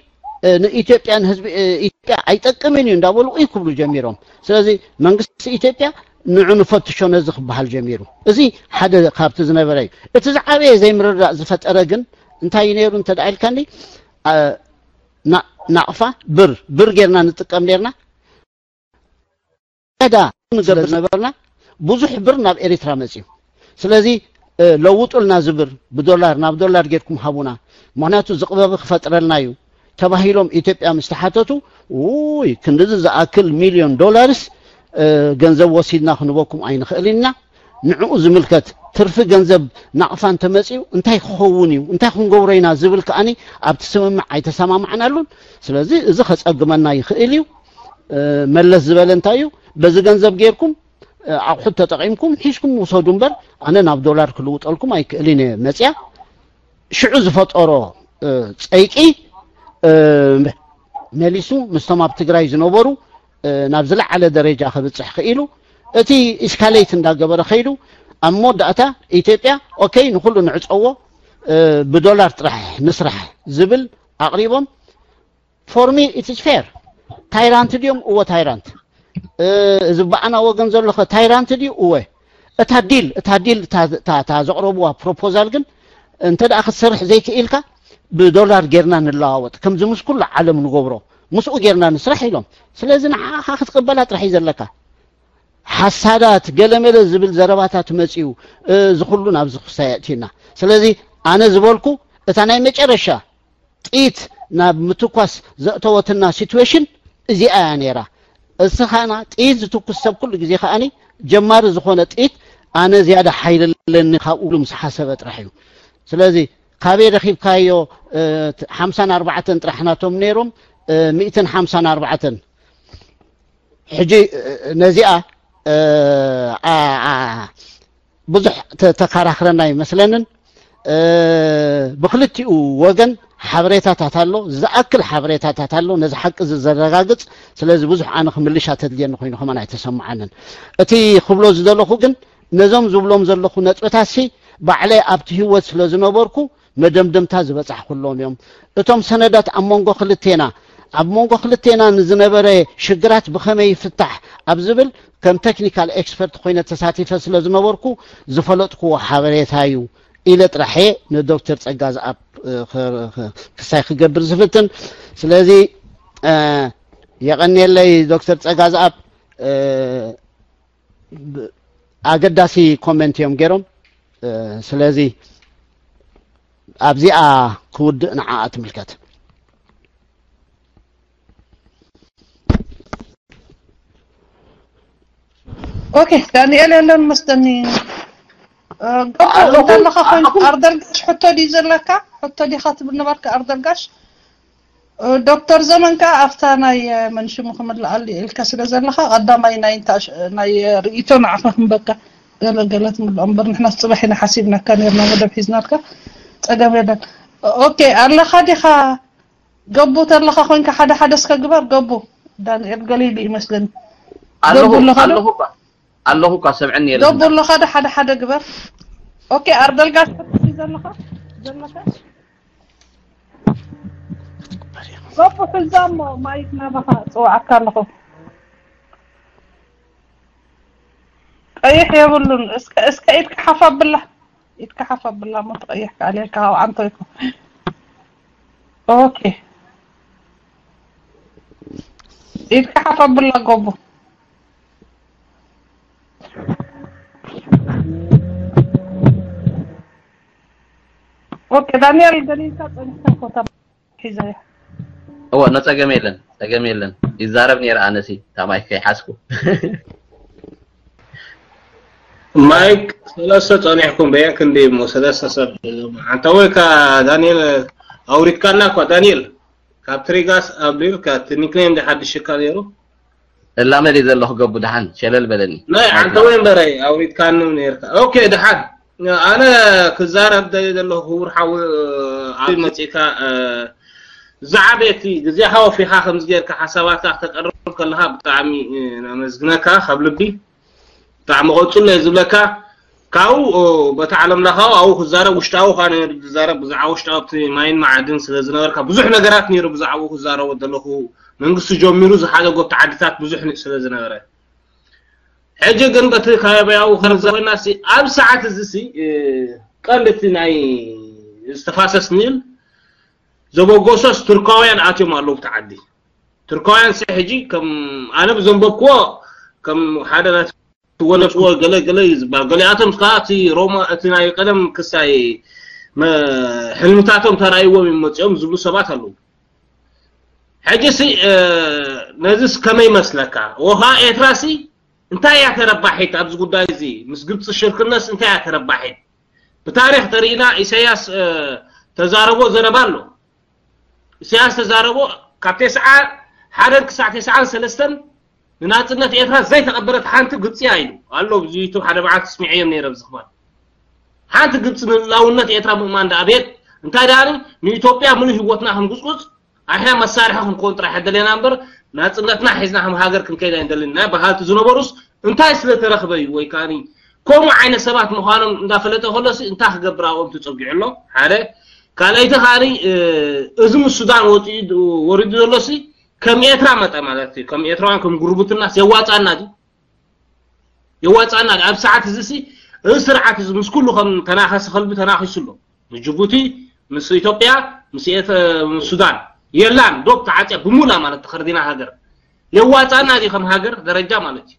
ንኢትዮጵያ ንህዝቢ ኢትዮጵያ ኣይጠቅምን እዩ እንዳበሉ ይክብሉ ጀሚሮም። ስለዚ መንግስቲ ኢትዮጵያ ንዑ ንፈትሾ ነዚ ክበሃል ጀሚሩ። እዚ ሓደ ካብቲ ዝነበረ እዩ። እቲ ዝዓበየ ዘይምርዳእ ዝፈጠረ ግን እንታይ እዩ ነይሩ እንተ ደኣ ኢልካኒ፣ ናቕፋ ብር ብር ጌርና ንጥቀም ኔርና። ዕዳ ንገብር ነበርና። ብዙሕ ብር ናብ ኤሪትራ መጽዩ። ስለዚ ለውጡልና ዝብር ብዶላር፣ ናብ ዶላር ጌርኩም ሃቡና፣ ምኽንያቱ ዝቕበቢ ክፈጥረልና እዩ ተባሂሎም ኢትዮጵያ ምስ ተሓተቱ፣ ውይ ክንድዚ ዝኣክል ሚልዮን ዶላርስ ገንዘብ ወሲድና ክንበኩም ኣይንኽእልን ኢና። ንዕኡ ዝምልከት ትርፊ ገንዘብ ናቕፋ እንተመጽዩ እንታይ ክኸውን እዩ፣ እንታይ ክንገብሮ ኢና ዝብል ከኣኒ ኣብቲ ስምምዕ ኣይተሰማማዕናሉን። ስለዚ እዚ ከጸግመና ይኽእል እዩ። መለስ ዝበለ እንታይ እዩ፣ በዚ ገንዘብ ጌርኩም ኣቑሑት ተጠቒምኩም ሒዝኩም ውሰዱ እምበር ኣነ ናብ ዶላር ክልውጠልኩም ኣይክእልን እየ። መጽያ ሽዑ ዝፈጠሮ ጸይቂ መሊሱ ምስቶም ኣብ ትግራይ ዝነበሩ ናብ ዝለዓለ ደረጃ ክብፅሕ ክኢሉ። እቲ ኢስካሌት እንዳገበረ ከይዱ ኣብ መወዳእታ ኢትዮጵያ ኦኬይ ንኩሉ ንዕፀዎ ብዶላር ጥራሕ ንስራሕ ዝብል ኣቕሪቦም። For me it is fair። ታይራንት ድዮም? እወ ታይራንት። እዚ በኣና ወገን ዘሎ ኸ ታይራንት ድዩ? እወ። እታ ዲል እታ ዲል እታ ዘቕረብዋ ፕሮፖዛል ግን እንተ ደኣ ክትሰርሕ ዘይክኢልካ ብዶላር ጌርና ንለዋወጥ፣ ከምዚ ምስ ኩሉ ዓለም ንገብሮ ምስኡ ጌርና ንስራሕ ኢሎም። ስለዚ ንዓኻ ክትቅበላ ጥራሕ እዩ ዘለካ። ሓሳዳት ገለመለ ዝብል ዘረባታት መፅዩ እዚ ኩሉ ናብዚ ክሳይ ኣእትዩና። ስለዚ ኣነ ዝበልኩ እታ ናይ መጨረሻ ጥይት ናብ ምትኳስ ዘእተወትና ሲትዌሽን እዚኣ እያ ነይራ። እስኻና ጥይት ዝትኩስ ሰብ ኩሉ ግዜ ከኣኒ ጀማሪ ዝኾነ ጥይት ኣነ ዝያዳ ሓይሊ ኣለኒ ካብኡ ኢሉ ምስ ሓሰበ ጥራሕ እዩ። ስለዚ ካበይ ረኺብካዮ? ሓምሳን ኣርባዕተን ጥራሕ ናቶም ነይሮም፣ ሚእትን ሓምሳን ኣርባዕተን። ሕጂ ነዚኣ ብዙሕ ተከራክረና ይመስለንን። ብክልቲኡ ወገን ሓበሬታታት ኣሎ፣ ዝኣክል ሓበሬታታት ኣሎ ነዚ ሓቂ እዚ ዘረጋግፅ። ስለዚ ብዙሕ ኣነ ክምልሻ ተድልየኒ ኮይኑ ከማን ኣይተሰማዓንን። እቲ ክብሎ ዝደለኹ ግን ነዞም ዝብሎም ዘለኹ ነጥብታትሲ ባዕለይ ኣብቲ ህይወት ስለ ዝነበርኩ መደምደምታ ዝበፃሕኩሎም እዮም። እቶም ሰነዳት ኣብ መንጎ ክልቴና ኣብ መንጎ ክልቴና ንዝነበረ ሽግራት ብኸመይ ይፍታሕ ኣብ ዝብል ከም ቴክኒካል ኤክስፐርት ኮይነ ተሳቲፈ ስለ ዝነበርኩ ዝፈለጥኩዎ ሓበሬታ እዩ ኢለ ጥራሕ እየ ንዶክተር ጸጋዝኣብ ክሳይ ክገብር ዝፍትን። ስለዚ የቐንየለይ ዶክተር ጸጋዝኣብ። ኣገዳሲ ኮመንት እዮም ገይሮም። ስለዚ ኣብዚኣ ክውድእ ንዓኣ ትምልከት። ኦኬ ዳንኤል የለን መስለኒ። ገቦ እንተለኻ ኮንኩ ኣርደርጋሽ ሕቶ ድዩ ዘለካ? ሕቶ ዲኻ ትብል ነበርካ ኣርደርጋሽ? ዶክተር ዘመን ከኣ ኣብታ ናይ መን ሽሙ ክምልኣሉ ኢልካ ስለ ዘለኻ ቀዳማይ ናይ እንታይ ናይ ርእይቶ ንዓኻ ክንበካ ገለ ገለ ትምልኦ እምበር ንሕና ጽባሕ ኢና ሓሲብናካ ነርና መደብ ሒዝናልካ ጸገም የለን። ኦኬ ኣለኻ ዲኻ? ገቡ ተለኻ ኮንካ ሓደ ሓደ እስከ ግበር። ገቡ ዳንኤል ገሊሉ ይመስለኒ። ኣለኹ ገቡ ኣለኻ ዶ? ኣለኹ እኳ ኣለኹ እኳ ሰምዐኒ የለን። ገቡ ኣለኻ ዶ? ሓደ ሓደ ግበር። ኦኬ ኣርደልጋሽ ዘለኻ ዘለካ ገቡ ሕዛ እሞ ማይክ ናባኻ ጽውዓካ ኣለኹ። ቀይሕ የብሉን። እስከ እስከ ኢድካ ሓፍ ኣብላ፣ ኢድካ ሓፍ ኣብላ። ሞ ተቐይሕ ካለካ ኣብ ዓንቶ ይኮ። ኦኬ፣ ኢድካ ሓፍ ኣብላ ጎቦ። ኦኬ፣ ዳንኤል ገሊልካ ጸኒሕካ ኮታ ሒዘያ። እወ፣ ኖ፣ ጸገም የለን፣ ጸገም የለን። ይዛረብ ነይረ ኣነሲ፣ ታማይ ከይሓዝኩ። ማይክ ሰለስተ ጸኒሕኩም በየን ክንዲ እሞ ሰለስተ ሰብ። ኣንታ ወይ ካ ዳንኤል ኣውሪድካና እኳ ዳንኤል፣ ካብ ትሪጋስ ኣብሊልካ እቲ ኒክኔም ዲ ሓድሽ ሽካ ነይሩ። እላመ ደይ ዘለኹ ገቡ፣ ደሓን ሸለል በለኒ። ናይ ኣንተ ወይ እምበረይ ኣውሪድካኒ ነይርካ። ኦኬ፣ ደሓን። ኣነ ክዛረብ ደልየ ዘለኹ ክቡር ሓዊ፣ ኣብ መጺእካ፣ እ፣ ዝዓበየ እቲ ግዜኻ ወፊኻ ከምዚ ጌርካ ሓሳባትካ ክተቀርብ ከለኻ ብጣዕሚ፣ እ፣ ነመስግነካ ካብ ልቢ። ብጣዕሚ ቀጽሎ እየ ዝብለካ። ካብኡ፣ እ፣ በቲ ዓለም ለኻዊ ኣብኡ ክዛረብ ውሽጣዊ ኳነ ዝዛረብ ብዛዕባ ውሽጣዊ ኣብቲ ማይን መዓድን ስለ ዝነበርካ ብዙሕ ነገራት ነይሩ ብዛዕባኡ ክዛረቦ ዘለኹ። መንግስቲ ጀሚሩ ዝሓደጎ ኣብቲ ዓድታት ብዙሕ ን-፣ ስለ ዝነበረ። ሕጂ ግን በቲ ከባቢያዊ ክንዘበና ሲ ኣብ ሰዓት እዚ ሲ፣ እ፣ ቀንዲ እቲ ናይ ዝተፋሰስ ኒል ዘበገሶስ ቱርካውያን ኣትዮም ኣለዉ ኣብቲ ዓዲ። ቱርካውያን ሲ ሕጂ ከም ኣነ ብዘንበብክዎ ከም ሓደ ናት ወለጽዎ ገለ ገለ እዩ ዝበሃል። ገሊኣቶም ከዓ እቲ ሮማ፣ እቲ ናይ ቀደም ክሳይ መ-፣ ሕልምታቶም ተራእይዎም እዮም መጺኦም ዝብሉ ሰባት ኣለዉ። ሕጂ ሲ፣ እ፣ ነዚስ ከመይ ይመስለካ? ወኻ ኤርትራ ሲ እንታይ እያ ተረባሒት ኣብዚ ጉዳይ እዚ? ምስ ግብጺ ሽርክነስ እንታይ እያ ተረባሒት? ብታሪኽ ተሪእና ኢሳያስ፣ እ፣ ተዛረቦ ዘረባ ኣሎ። ኢሳያስ ተዛረቦ ካብ ተስዓ ሓደን ክሳዕ ተስዓን ሰለስተን ንናጽነት ኤርትራ ዘይተቐበለት ሓንቲ ግብጺ እያ ኢሉ ኣሎ። ኣብዚ ዩቱብ ሓደ መዓልቲ ስሚዐዮም ነይረ ኣብዚ ክፋል። ሓንቲ ግብጺ ንልኡላውነት ኤርትራ ምእማን ደኣ ቤት እንታይ ደኣ ንኢትዮጵያ ምሉእ ህይወትና ክንጉጽጉጽ ኣሕና መሳርሒ ክንኮን ጥራሕ ደለና እምበር ናጽነትና ሒዝና ከም ሃገር ክንከይድ ኣይንደልን ኢና በሃልቲ ዝነበሩስ እንታይ ስለ ተረኽበ እዩ? ወይ ከኣኒ ከምኡ ዓይነት ሰባት ምዃኖም እንዳፈለጠ ከሎሲ እንታይ ክገብር ኣብኦም ተጸጊዑ ኣሎ? ሓደ። ካልኣይቲ ከኣኒ፣ እ፣ እዚ ምስ ሱዳን ወጺኡ ድ-፣ ወሪዱ ዘሎሲ ከም ኤርትራ መጠ ማለት እዩ። ከም ኤርትራውያን ከም ጉርብትናስ የዋጻና ድዩ? የዋጻና ድዩ? ኣብ ሰዓት እዚሲ እዚ ስርዓት እዚ ምስ ኩሉ ከም ተናኸሲ ከልቢ ተናኺሱ ኣሎ። ምስ ጅቡቲ፣ ምስ ኢትዮጵያ፣ ምስ ኤት-፣ ምስ ሱዳን የላን ዶብ ተዓጽያ ብሙላ ማለት ተኸርዲና ሃገር። የዋጻና ድዩ ከም ሃገር ደረጃ ማለት እዩ።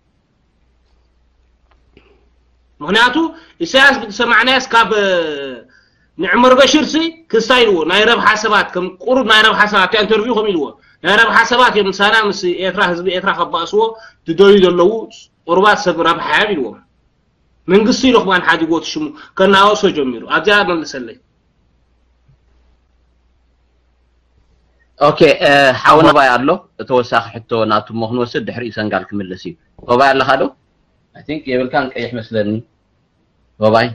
ምኽንያቱ ኢሳያስ ብዝሰማዕናያስ ካብ፣ እ፣ ንዕመር በሽር ሲ ክስታይ ኢልዎ ናይ ረብሓ ሰባት ከም ቁሩብ ናይ ረብሓ ሰባት እታ ኢንተርቪው ከም ኢልዎ ናይ ረብሓ ሰባት እዮም ምሳና ምስ ኤርትራ ህዝቢ ኤርትራ ከባእስዎ ዝደልዩ ዘለዉ ቁሩባት ሰብ ረብሓ እዮም ኢልዎም። መንግስቲ ኢሉ ክማን ሓዲጎ እቲ ሽሙ ከናወሶ ጀሚሩ። ኣብዚኣ መልሰለይ። ኦኬ፣ እ፣ ሓው ሆባይ ኣሎ፣ ተወሳኺ ሕቶ ናቱ እሞ ክንወስድ ድሕሪኡ ሰንጋል ክምለስ እዩ። ሆባይ ኣለኻ ዶ? I think የብልካን ቀይሕ መስለኒ። ሆባይ፣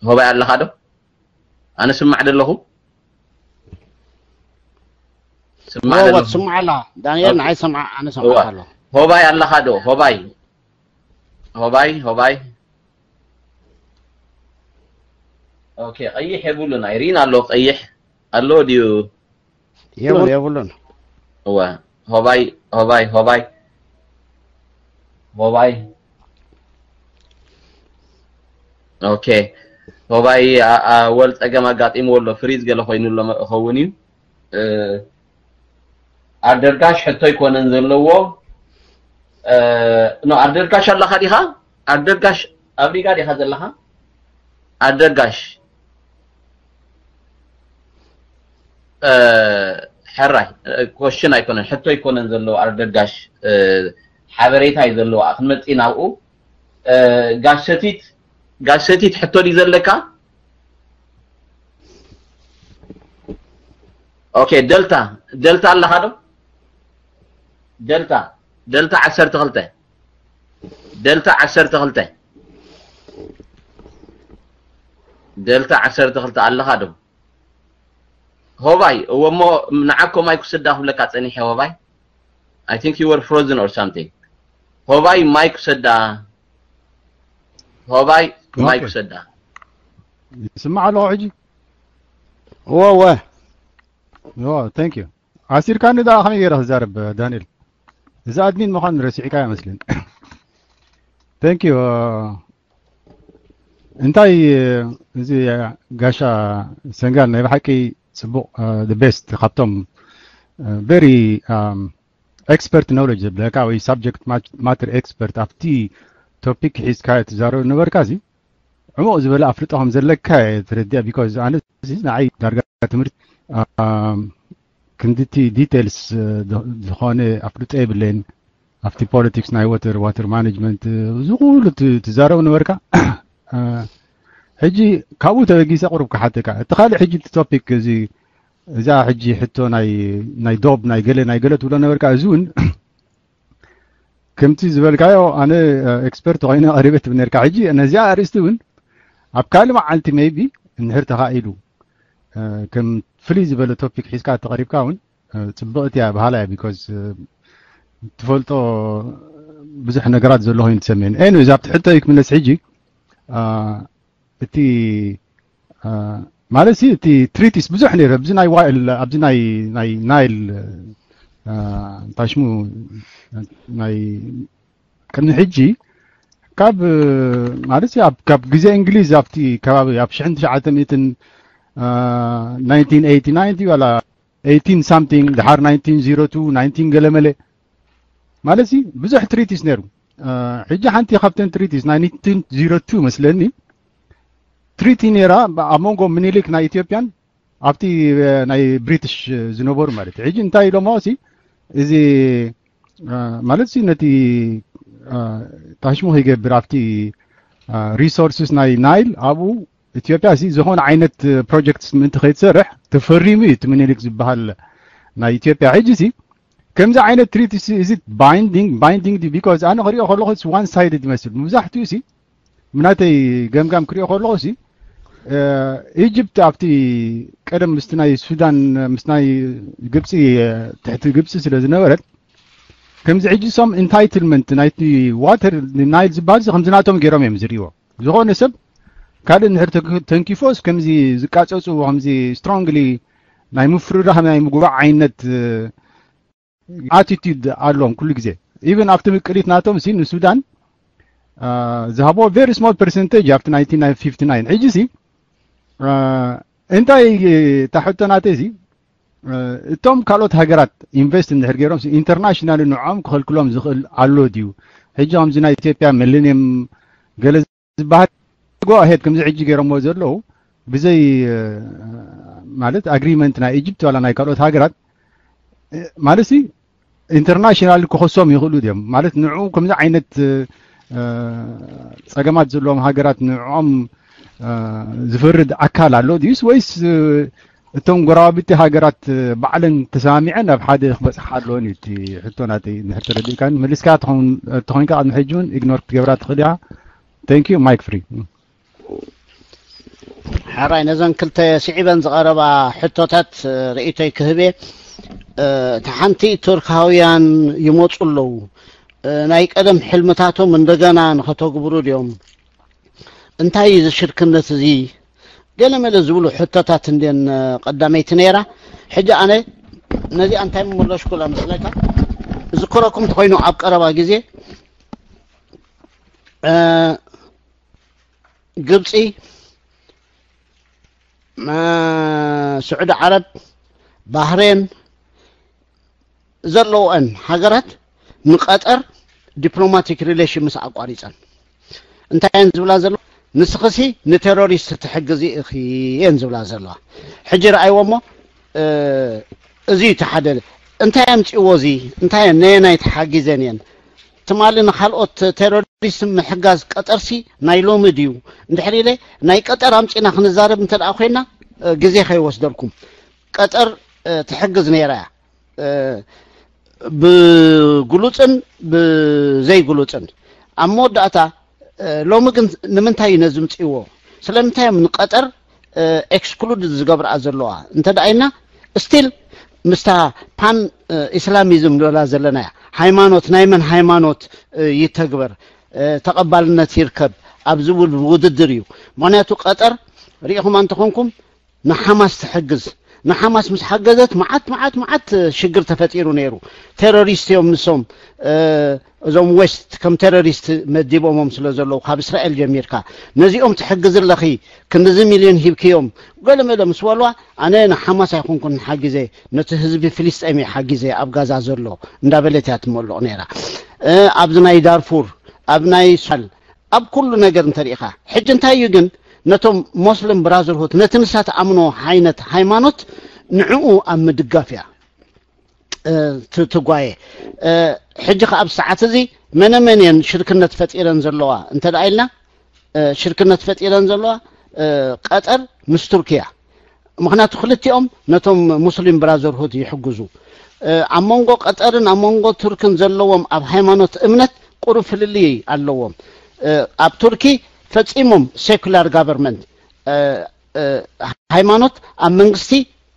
ሆባይ ኣለኻ ዶ? ኣነ ስማዕ ደለኹ። ስማዕ እወ ደለኹ። ትስማዕ ኣላ ዳንኤል፣ ኦኬ። ንዓይ ሰምዓ፣ ኣነ እወ። ሰምዓካ ኣለኹ። ሆባይ ኣለኻ ዶ? ሆባይ፣ ሆባይ፣ ሆባይ። ኦኬ፣ ቀይሕ የብሉን። ኣይሪን ኣሎ ቀይሕ ኣሎ ድዩ? የብሉን፣ የብሉን። እወ፣ ሆባይ፣ ሆባይ፣ ሆባይ፣ ሆባይ። ኦኬ፣ ሆባይ፣ ኣ-፣ ኣ-፣ ወል ጸገም ኣጋጢምዎ ኣሎ፣ ፍሪዝ ገለ ኮይኑ ኣሎ መ-፣ ኸውን እዩ። እ፣ ኣደርጋሽ ሕቶ ኣይኮነን ዘለዎ። እ፣ ኖ፣ ኣደርጋሽ ኣለኻ ዲኻ? ኣደርጋሽ ኣብ ሪጋ ዲኻ ዘለኻ? ኣደርጋሽ፣ እ፣ ሕራይ፣ እ፣ ኮሽን ኣይኮነን፣ ሕቶ ኣይኮነን ዘለዎ ኣደርጋሽ፣ እ፣ ሓበሬታ እዩ ዘለዎ። ክንመጽእ ናብኡ። እ፣ ጋሽ ሰቲት፣ ጋሽ ሰቲት ሕቶ ድዩ ዘለካ? ኦኬ፣ ደልታ፣ ደልታ ኣለኻ ዶ? ደልታ፣ ደልታ ዓሰርተ ክልተ፣ ደልታ ዓሰርተ ክልተ፣ ደልታ ዓሰርተ ክልተ ኣለኻ ዶ? ሆባይ፣ እወ እሞ ንዓኮ ማይክ ውሰዳ ክብለካ ጸኒሐ ሆባይ። I think you were frozen or something. ሆባይ ማይክ ውሰዳ። ሆባይ ማይክ ኦኬ። ውሰዳ። ይስማዕ ኣለኹ ሕጂ? እወ፣ እወ። እወ፣ thank you። ኣሲርካኒ ደኣ ከመይ ገይረ ክዛረብ ዳንኤል? እዚ ኣድሚን ምዃን ረሲዕካ ይመስልን። Thank you. እንታይ እዚ ጋሻ ሰንጋል ናይ ብሓቂ ጽቡቕ፣ the best፣ ካብቶም very expert knowledge ዘብለካ ወይ subject matter expert ኣብቲ ቶፒክ ሒዝካ ትዛረብ ነበርካ። እዚ ዕሙቕ ዝበለ ኣፍልጦ ከም ዘለካ ተረዲኣ። ቢኮዝ ኣነ ንዓይ ዳርጋ ትምህርቲ ክንድቲ ዲቴልስ ዝኾነ ኣፍልጦ የብለይን ኣብቲ ፖለቲክስ ናይ ወተር፣ ዋተር ማኔጅመንት፣ እዚ ኩሉ ትዛረብ ነበርካ። ሕጂ ካብኡ ተበጊሰ ቁሩብ ክሓተካ፣ እቲ ካልእ ሕጂ እቲ ቶፒክ እዚ፣ እዛ ሕጂ ሕቶ ናይ ዶብ ናይ ገለ ናይ ገለ ትብሎ ነበርካ። እዚ እውን ከምቲ ዝበልካዮ ኣነ ኤክስፐርት ኮይነ ቀሪበ ትብል ነርካ። ሕጂ ነዚኣ ኣርእስቲ እውን ኣብ ካልእ መዓልቲ ሜይቢ እንድሕር ተኻኢሉ ከም ፍልይ ዝበለ ቶፒክ ሒዝካ ተቐሪብካ እውን ጽብቕቲ እያ፣ በሃላ እያ። ቢኮዝ ትፈልጦ ብዙሕ ነገራት ዘሎ ኮይኑ ትሰምየን። ኤኒዌይዝ ኣብቲ ሕቶ ክምለስ ሕጂ፣ እቲ ማለት ሲ እቲ ትሪቲስ ብዙሕ ነይሩ ኣብዚ ናይ ዋይል ኣብዚ ናይ ናይ ናይል እንታይ ሽሙ ናይ ቅድሚ ሕጂ ካብ ማለት ሲ ኣብ ካብ ግዜ እንግሊዝ ኣብቲ ከባቢ ኣብ ሽሕን ትሽዓተ ሚእትን ናይንቲን ኤይቲ ናይንቲ ዋላ ኤይቲን ሳምቲንግ ድሓር ናይንቲን ዜሮ ቱ ናይንቲን ገለመለ ማለት ሲ ብዙሕ ትሪቲስ ነይሩ። ሕጂ ሓንቲ ካብተን ትሪቲስ ናይ ናይንቲን ዜሮ ቱ መስለኒ ትሪቲ ነይራ ኣብ መንጎ ምኒልክ ናይ ኢትዮጵያን ኣብቲ ናይ ብሪቲሽ ዝነበሩ ማለት እዩ። ሕጂ እንታይ ኢሎሞ ሲ እዚ ማለት ሲ ነቲ ታሽሙ ይገብር ኣብቲ ሪሶርስስ ናይ ናይል ኣብኡ ኢትዮጵያ ሲ ዝኾነ ዓይነት ፕሮጀክትስ ምእንቲ ከይትሰርሕ ተፈሪሙ እዩ እቲ ምኒልክ ዝበሃል ናይ ኢትዮጵያ። ሕጂ ሲ ከምዚ ዓይነት ትሪቲ እዚ ባይንዲንግ ባይንዲንግ ቢኮዝ ኣነ ክሪኦ ከለኹ ዋን ሳይድድ ይመስል። መብዛሕትኡ ሲ ብናተይ ገምጋም ክሪኦ ከለኹ ሲ ኢጅፕት ኣብቲ ቀደም ምስቲ ናይ ሱዳን ምስ ናይ ግብፂ ትሕቲ ግብፂ ስለ ዝነበረት ከምዚ ሕጂ ሶም ኢንታይትልመንት ናይቲ ዋተር ናይል ዝበሃል ከምዚ ናቶም ገይሮም እዮም ዝርእዎ። ዝኾነ ሰብ ካልእ እንድሕር ተንኪፎስ ከምዚ ዝቃፀፁ ከምዚ ስትሮንግሊ ናይ ምፍርራህ ናይ ምጉባዕ ዓይነት ኣቲቲድ ኣለዎም ኩሉ ግዜ። ኢቨን ኣብቲ ምቅሊት ናቶም ሲ ንሱዳን ዝሃቦ ቨሪ ስሞል ፐርሰንቴጅ ኣብቲ ናይንቲን ፊፍቲ ናይን። ሕጂ ሲ እንታይ ታሕቶ ናተይ ሲ እቶም ካልኦት ሃገራት ኢንቨስት እንድሕር ገይሮም ኢንተርናሽናል ንዕኦም ክኸልክሎም ዝኽእል ኣሎ ድዩ? ሕጂ ከምዚ ናይ ኢትዮጵያ ሚሊኒየም ገለ ዝበሃል ጎ ኣሄድ ከምዚ ሕጂ ገይሮምዎ ዘለዉ ብዘይ ማለት ኣግሪመንት ናይ ኢጅፕት ዋላ ናይ ካልኦት ሃገራት ማለት ሲ ኢንተርናሽናል ክኸሶም ይኽእሉ ድዮም ማለት ንዑ ከምዚ ዓይነት ፀገማት ዘለዎም ሃገራት ንዕኦም ዝፈርድ ኣካል ኣሎ ድዩስ ወይስ እቶም ጎረባብቲ ሃገራት ባዕለን ተሰማሚዐን ናብ ሓደ ክበፅሓ ኣለዎን እዩ እቲ ሕቶ ናተይ። እንድሕር ተረዲእካኒ መሊስካ ተኾይንካ ቅድሚ ሕጂ እውን ኢግኖር ክትገብራ ትኽእል ኢኻ። Thank you. Mic free. ሕራይ ነዘን ክልተ ስዒበን ዝቐረባ ሕቶታት ርእይቶይ ክህብ እየ። እቲ ሓንቲ ቱርካውያን ይመፁ ኣለዉ ናይ ቀደም ሕልምታቶም እንደገና ንኸተግብሩ ድዮም? እንታይ እዚ ሽርክነት እዚ ገለመለ ዝብሉ ሕቶታት እንድን ቀዳመይቲ ነይራ። ሕጂ ኣነ ነዚኣ እንታይ ምመለሽኩላ መስለካ? ዝክረኩም ተኮይኑ ኣብ ቀረባ ግዜ ግብፂ፣ ስዑዲ ዓረብ፣ ባህሬን ዘለወን ሃገራት ንቀጠር ዲፕሎማቲክ ሪሌሽን ምስ ኣቋሪፀን እንታይ እየን ዝብላ ዘለዋ? ንስኽሲ ንቴሮሪስት ትሕግዚ ኢኺ እየን ዝብላ ዘለዋ። ሕጂ ረኣይዎ እሞ እዚ እዩ እቲ ሓደ። እንታይ ኣምፅእዎ እዚ? እንታይ እየን ነየናይ ተሓጊዘን እየን? ትማሊ ንካልኦት ቴሮሪስት ምሕጋዝ ቀጠርሲ ናይ ሎሚ ድዩ? እንድሕር ኢለ ናይ ቀጠር ኣምፂና ክንዛረብ እንተ ደኣ ኮይና ግዜ ከይወስደልኩም። ቀጠር ትሕግዝ ነይራ እያ ብግሉፅን ብዘይግሉፅን። ኣብ መወዳእታ ሎሚ ግን ንምንታይ እዩ ነዚ ምፅእዎ? ስለምንታይ እዮም ንቀጠር ኤክስክሉድ ዝገብርኣ ዘለዋ እንተ ደኣ ኢልና ስቲል ምስታ ፓን ኢስላሚዝም ንብላ ዘለና እያ። ሃይማኖት ናይ መን ሃይማኖት ይተግበር ተቐባልነት ይርከብ ኣብ ዝብል ውድድር እዩ። ምክንያቱ ቀጠር ርኢኹማ እንተኾንኩም ንሓማስ ትሕግዝ። ንሓማስ ምስ ሓገዘት መዓት መዓት መዓት ሽግር ተፈጢሩ ነይሩ። ቴሮሪስት እዮም ንሶም። እዞም ዌስት ከም ቴሮሪስት መዲቦሞም ስለ ዘለዉ ካብ እስራኤል ጀሚርካ ነዚኦም ትሕግዝ ኣለኺ ክንድዚ ሚልዮን ሂብክዮም ገለመለ ምስ በልዋ ኣነ ንሓማስ ኣይኮንኩን ሓጊዘ ነቲ ህዝቢ ፍልስጤም እየ ሓጊዘ ኣብ ጋዛ ዘሎ እንዳበለት እያ ትመልቕ ነይራ ኣብዚ ናይ ዳርፉር ኣብ ናይ ሱዳን ኣብ ኩሉ ነገር እንተሪኢኻ ሕጂ እንታይ እዩ ግን ነቶም ሞስሊም ብራዘርሁድ ነቲ ንሳ ትኣምኖ ዓይነት ሃይማኖት ንዕኡ ኣብ ምድጋፍ እያ ትጓየ ሕጂ ከኣ ኣብዚ ሰዓት እዚ መነ መን እየን ሽርክነት ፈጢረን ዘለዋ እንተ ደኣ ኢልና ሽርክነት ፈጢረን ዘለዋ ቀጠር ምስ ቱርኪያ ምክንያቱ ክልቲኦም ነቶም ሙስሊም ብራዘርሁድ ይሕግዙ ኣብ መንጎ ቀጠርን ኣብ መንጎ ቱርክን ዘለዎም ኣብ ሃይማኖት እምነት ቁሩብ ፍልልይ ኣለዎም ኣብ ቱርኪ ፈጺሞም ሴኩላር ጋቨርመንት ሃይማኖት ኣብ መንግስቲ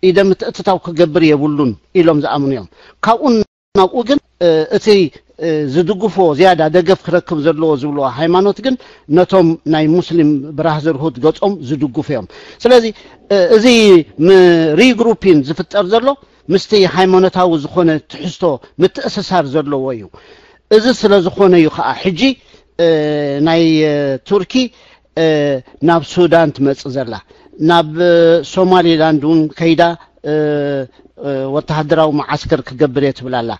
ኢደ ምትእትታው ክገብር የብሉን ኢሎም ዝኣምኑ እዮም ካብኡ ናብኡ ግን እቲ ዝድግፍዎ ዝያዳ ደገፍ ክረክብ ዘለዎ ዝብልዎ ሃይማኖት ግን ነቶም ናይ ሙስሊም ብራዘርሁድ ገጾም ዝድግፉ እዮም ስለዚ እዚ ሪግሩፒን ዝፍጠር ዘሎ ምስቲ ሃይማኖታዊ ዝኾነ ትሕዝቶ ምትእስሳር ዘለዎ እዩ እዚ ስለ ዝኾነ እዩ ከዓ ሕጂ ናይ ቱርኪ ናብ ሱዳን ትመጽእ ዘላ ናብ ሶማሊላንድ እውን ከይዳ ወተሃደራዊ መዓስከር ክገብር እየ ትብል ኣላ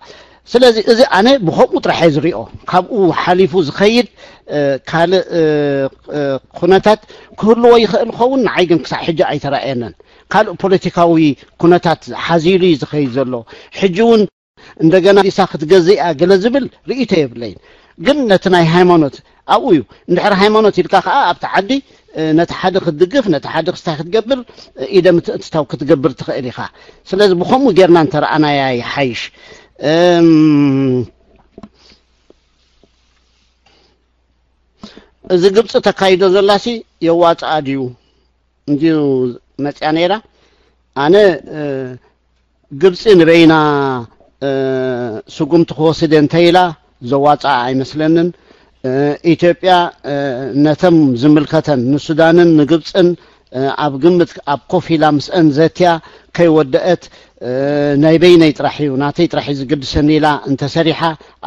ስለዚ እዚ ኣነ ብከምኡ ጥራሕ እየ ዝሪኦ ካብኡ ሓሊፉ ዝኸይድ ካልእ ኩነታት ክህልዎ ይኽእል ኸውን ንዓይ ግን ክሳዕ ሕጂ ኣይተራእየንን ካልእ ፖለቲካዊ ኩነታት ሓዚሉ እዩ ዝኸይድ ዘሎ ሕጂ እውን እንደገና ዲሳ ክትገዝእ እያ ገለ ዝብል ርእይቶ የብለይን ግን ነቲ ናይ ሃይማኖት ኣብኡ እዩ እንድሕር ሃይማኖት ኢልካ ከዓ ኣብቲ ዓዲ ነቲ ሓደ ክትድግፍ ነቲ ሓደ ክስታይ ክትገብር ኢደ ምትእትታው ክትገብር ትኽእል ኢኻ ስለዚ ብከምኡ ጌርና እንተረኣናያ ይሓይሽ እዚ ግብፂ ተካይዶ ዘላሲ የዋፅኣ ድዩ እንድዩ መፅያ ነይራ ኣነ ግብፂ ንበይና ስጉምቲ ክወስድ እንተኢላ ዘዋፅኣ ኣይመስለንን ኢትዮጵያ ነተም ዝምልከተን ንሱዳንን ንግብፅን ኣብ ግምት ኣብ ኮፍ ኢላ ምስአን ዘትያ ከይወደአት ናይ በይነይ ጥራሕ እዩ ናተይ ጥራሕ እዩ ዝግድሰኒ ኢላ እንተሰሪሓ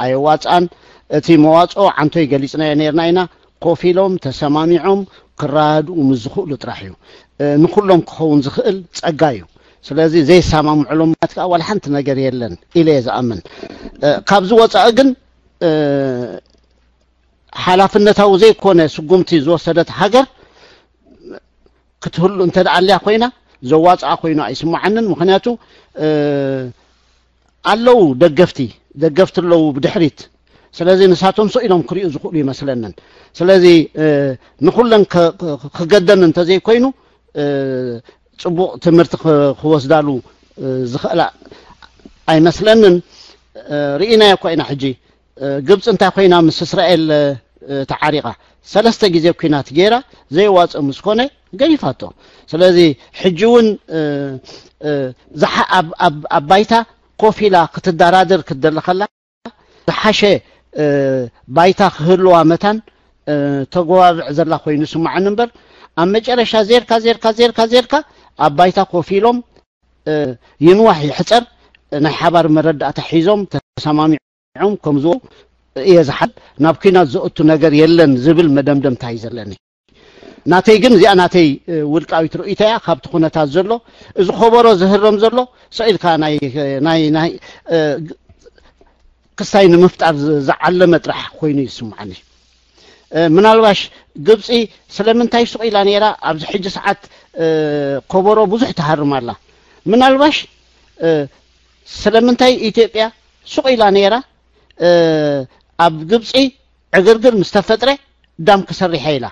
ኣየዋፅኣን እቲ መዋፅኦ ዓንቶይ ገሊፅናዮ ነርና ኢና ኮፍ ኢሎም ተሰማሚዖም ክረዳድኡ ምስ ዝኽእሉ ጥራሕ እዩ ንኩሎም ክኸውን ዝኽእል ጸጋ እዩ ስለዚ ዘይሰማምዕሎም ማለት ከዓ ዋላ ሓንቲ ነገር የለን ኢለ እየ ዝኣምን ካብዚ ወፃኢ ግን ሓላፍነታዊ ዘይኮነ ስጉምቲ ዝወሰደት ሃገር ክትህሉ እንተ ደኣ ኣልያ ኮይና ዘዋፅኣ ኮይኑ ኣይስማዓንን ምክንያቱ ኣለዉ ደገፍቲ ደገፍቲ ኣለዉ ብድሕሪት ስለዚ ንሳቶም ስቕ ኢሎም ክሪኡ ዝኽእሉ ይመስለንን ስለዚ ንኩለን ክገደን እንተዘይኮይኑ ፅቡቕ ትምህርቲ ክወስዳሉ ዝኽእላ ኣይመስለንን ርኢናዮ እኳ ኢና ሕጂ ግብፂ እንታይ ኮይና ምስ እስራኤል ተዓሪቓ ሰለስተ ግዜ ኩናት ገይራ ዘይዋፅእ ምስ ኮነ ገዲፋቶ ስለዚ ሕጂ እውን ኣብ ባይታ ኮፍ ኢላ ክትደራደር ክትደሊ ከላ ዝሓሸ ባይታ ክህልዋ መታን ተጎባብዕ ዘላ ኮይኑ ይስማዓኒ እምበር ኣብ መጨረሻ ዜርካ ዜርካ ዜርካ ዜርካ ኣብ ባይታ ኮፍ ኢሎም ይንዋሕ ይሕፀር ናይ ሓባር መረዳእታ ሒዞም ተሰማሚዖም ከምዝዎ እየ ዝሓል ናብ ኩናት ዘእቱ ነገር የለን ዝብል መደምደምታ እዩ ዘለኒ ናተይ ግን እዚኣ ናተይ ውልቃዊት ርእይታ እያ ካብቲ ኩነታት ዘሎ እዚ ከበሮ ዝህረም ዘሎ ስቕ ኢልካ ናይ ናይ ናይ ክስታይ ንምፍጣር ዝዓለመ ጥራሕ ኮይኑ ይስምዓኒ ምናልባሽ ግብፂ ስለምንታይ ሱቕ ኢላ ነይራ ኣብዚ ሕጂ ሰዓት ከበሮ ብዙሕ ትሃርም ኣላ ምናልባሽ ስለምንታይ ኢትዮጵያ ሱቕ ኢላ ነይራ ኣብ ግብፂ ዕግርግር ምስ ተፈጥረ ዳም ክሰርሕ ኢላ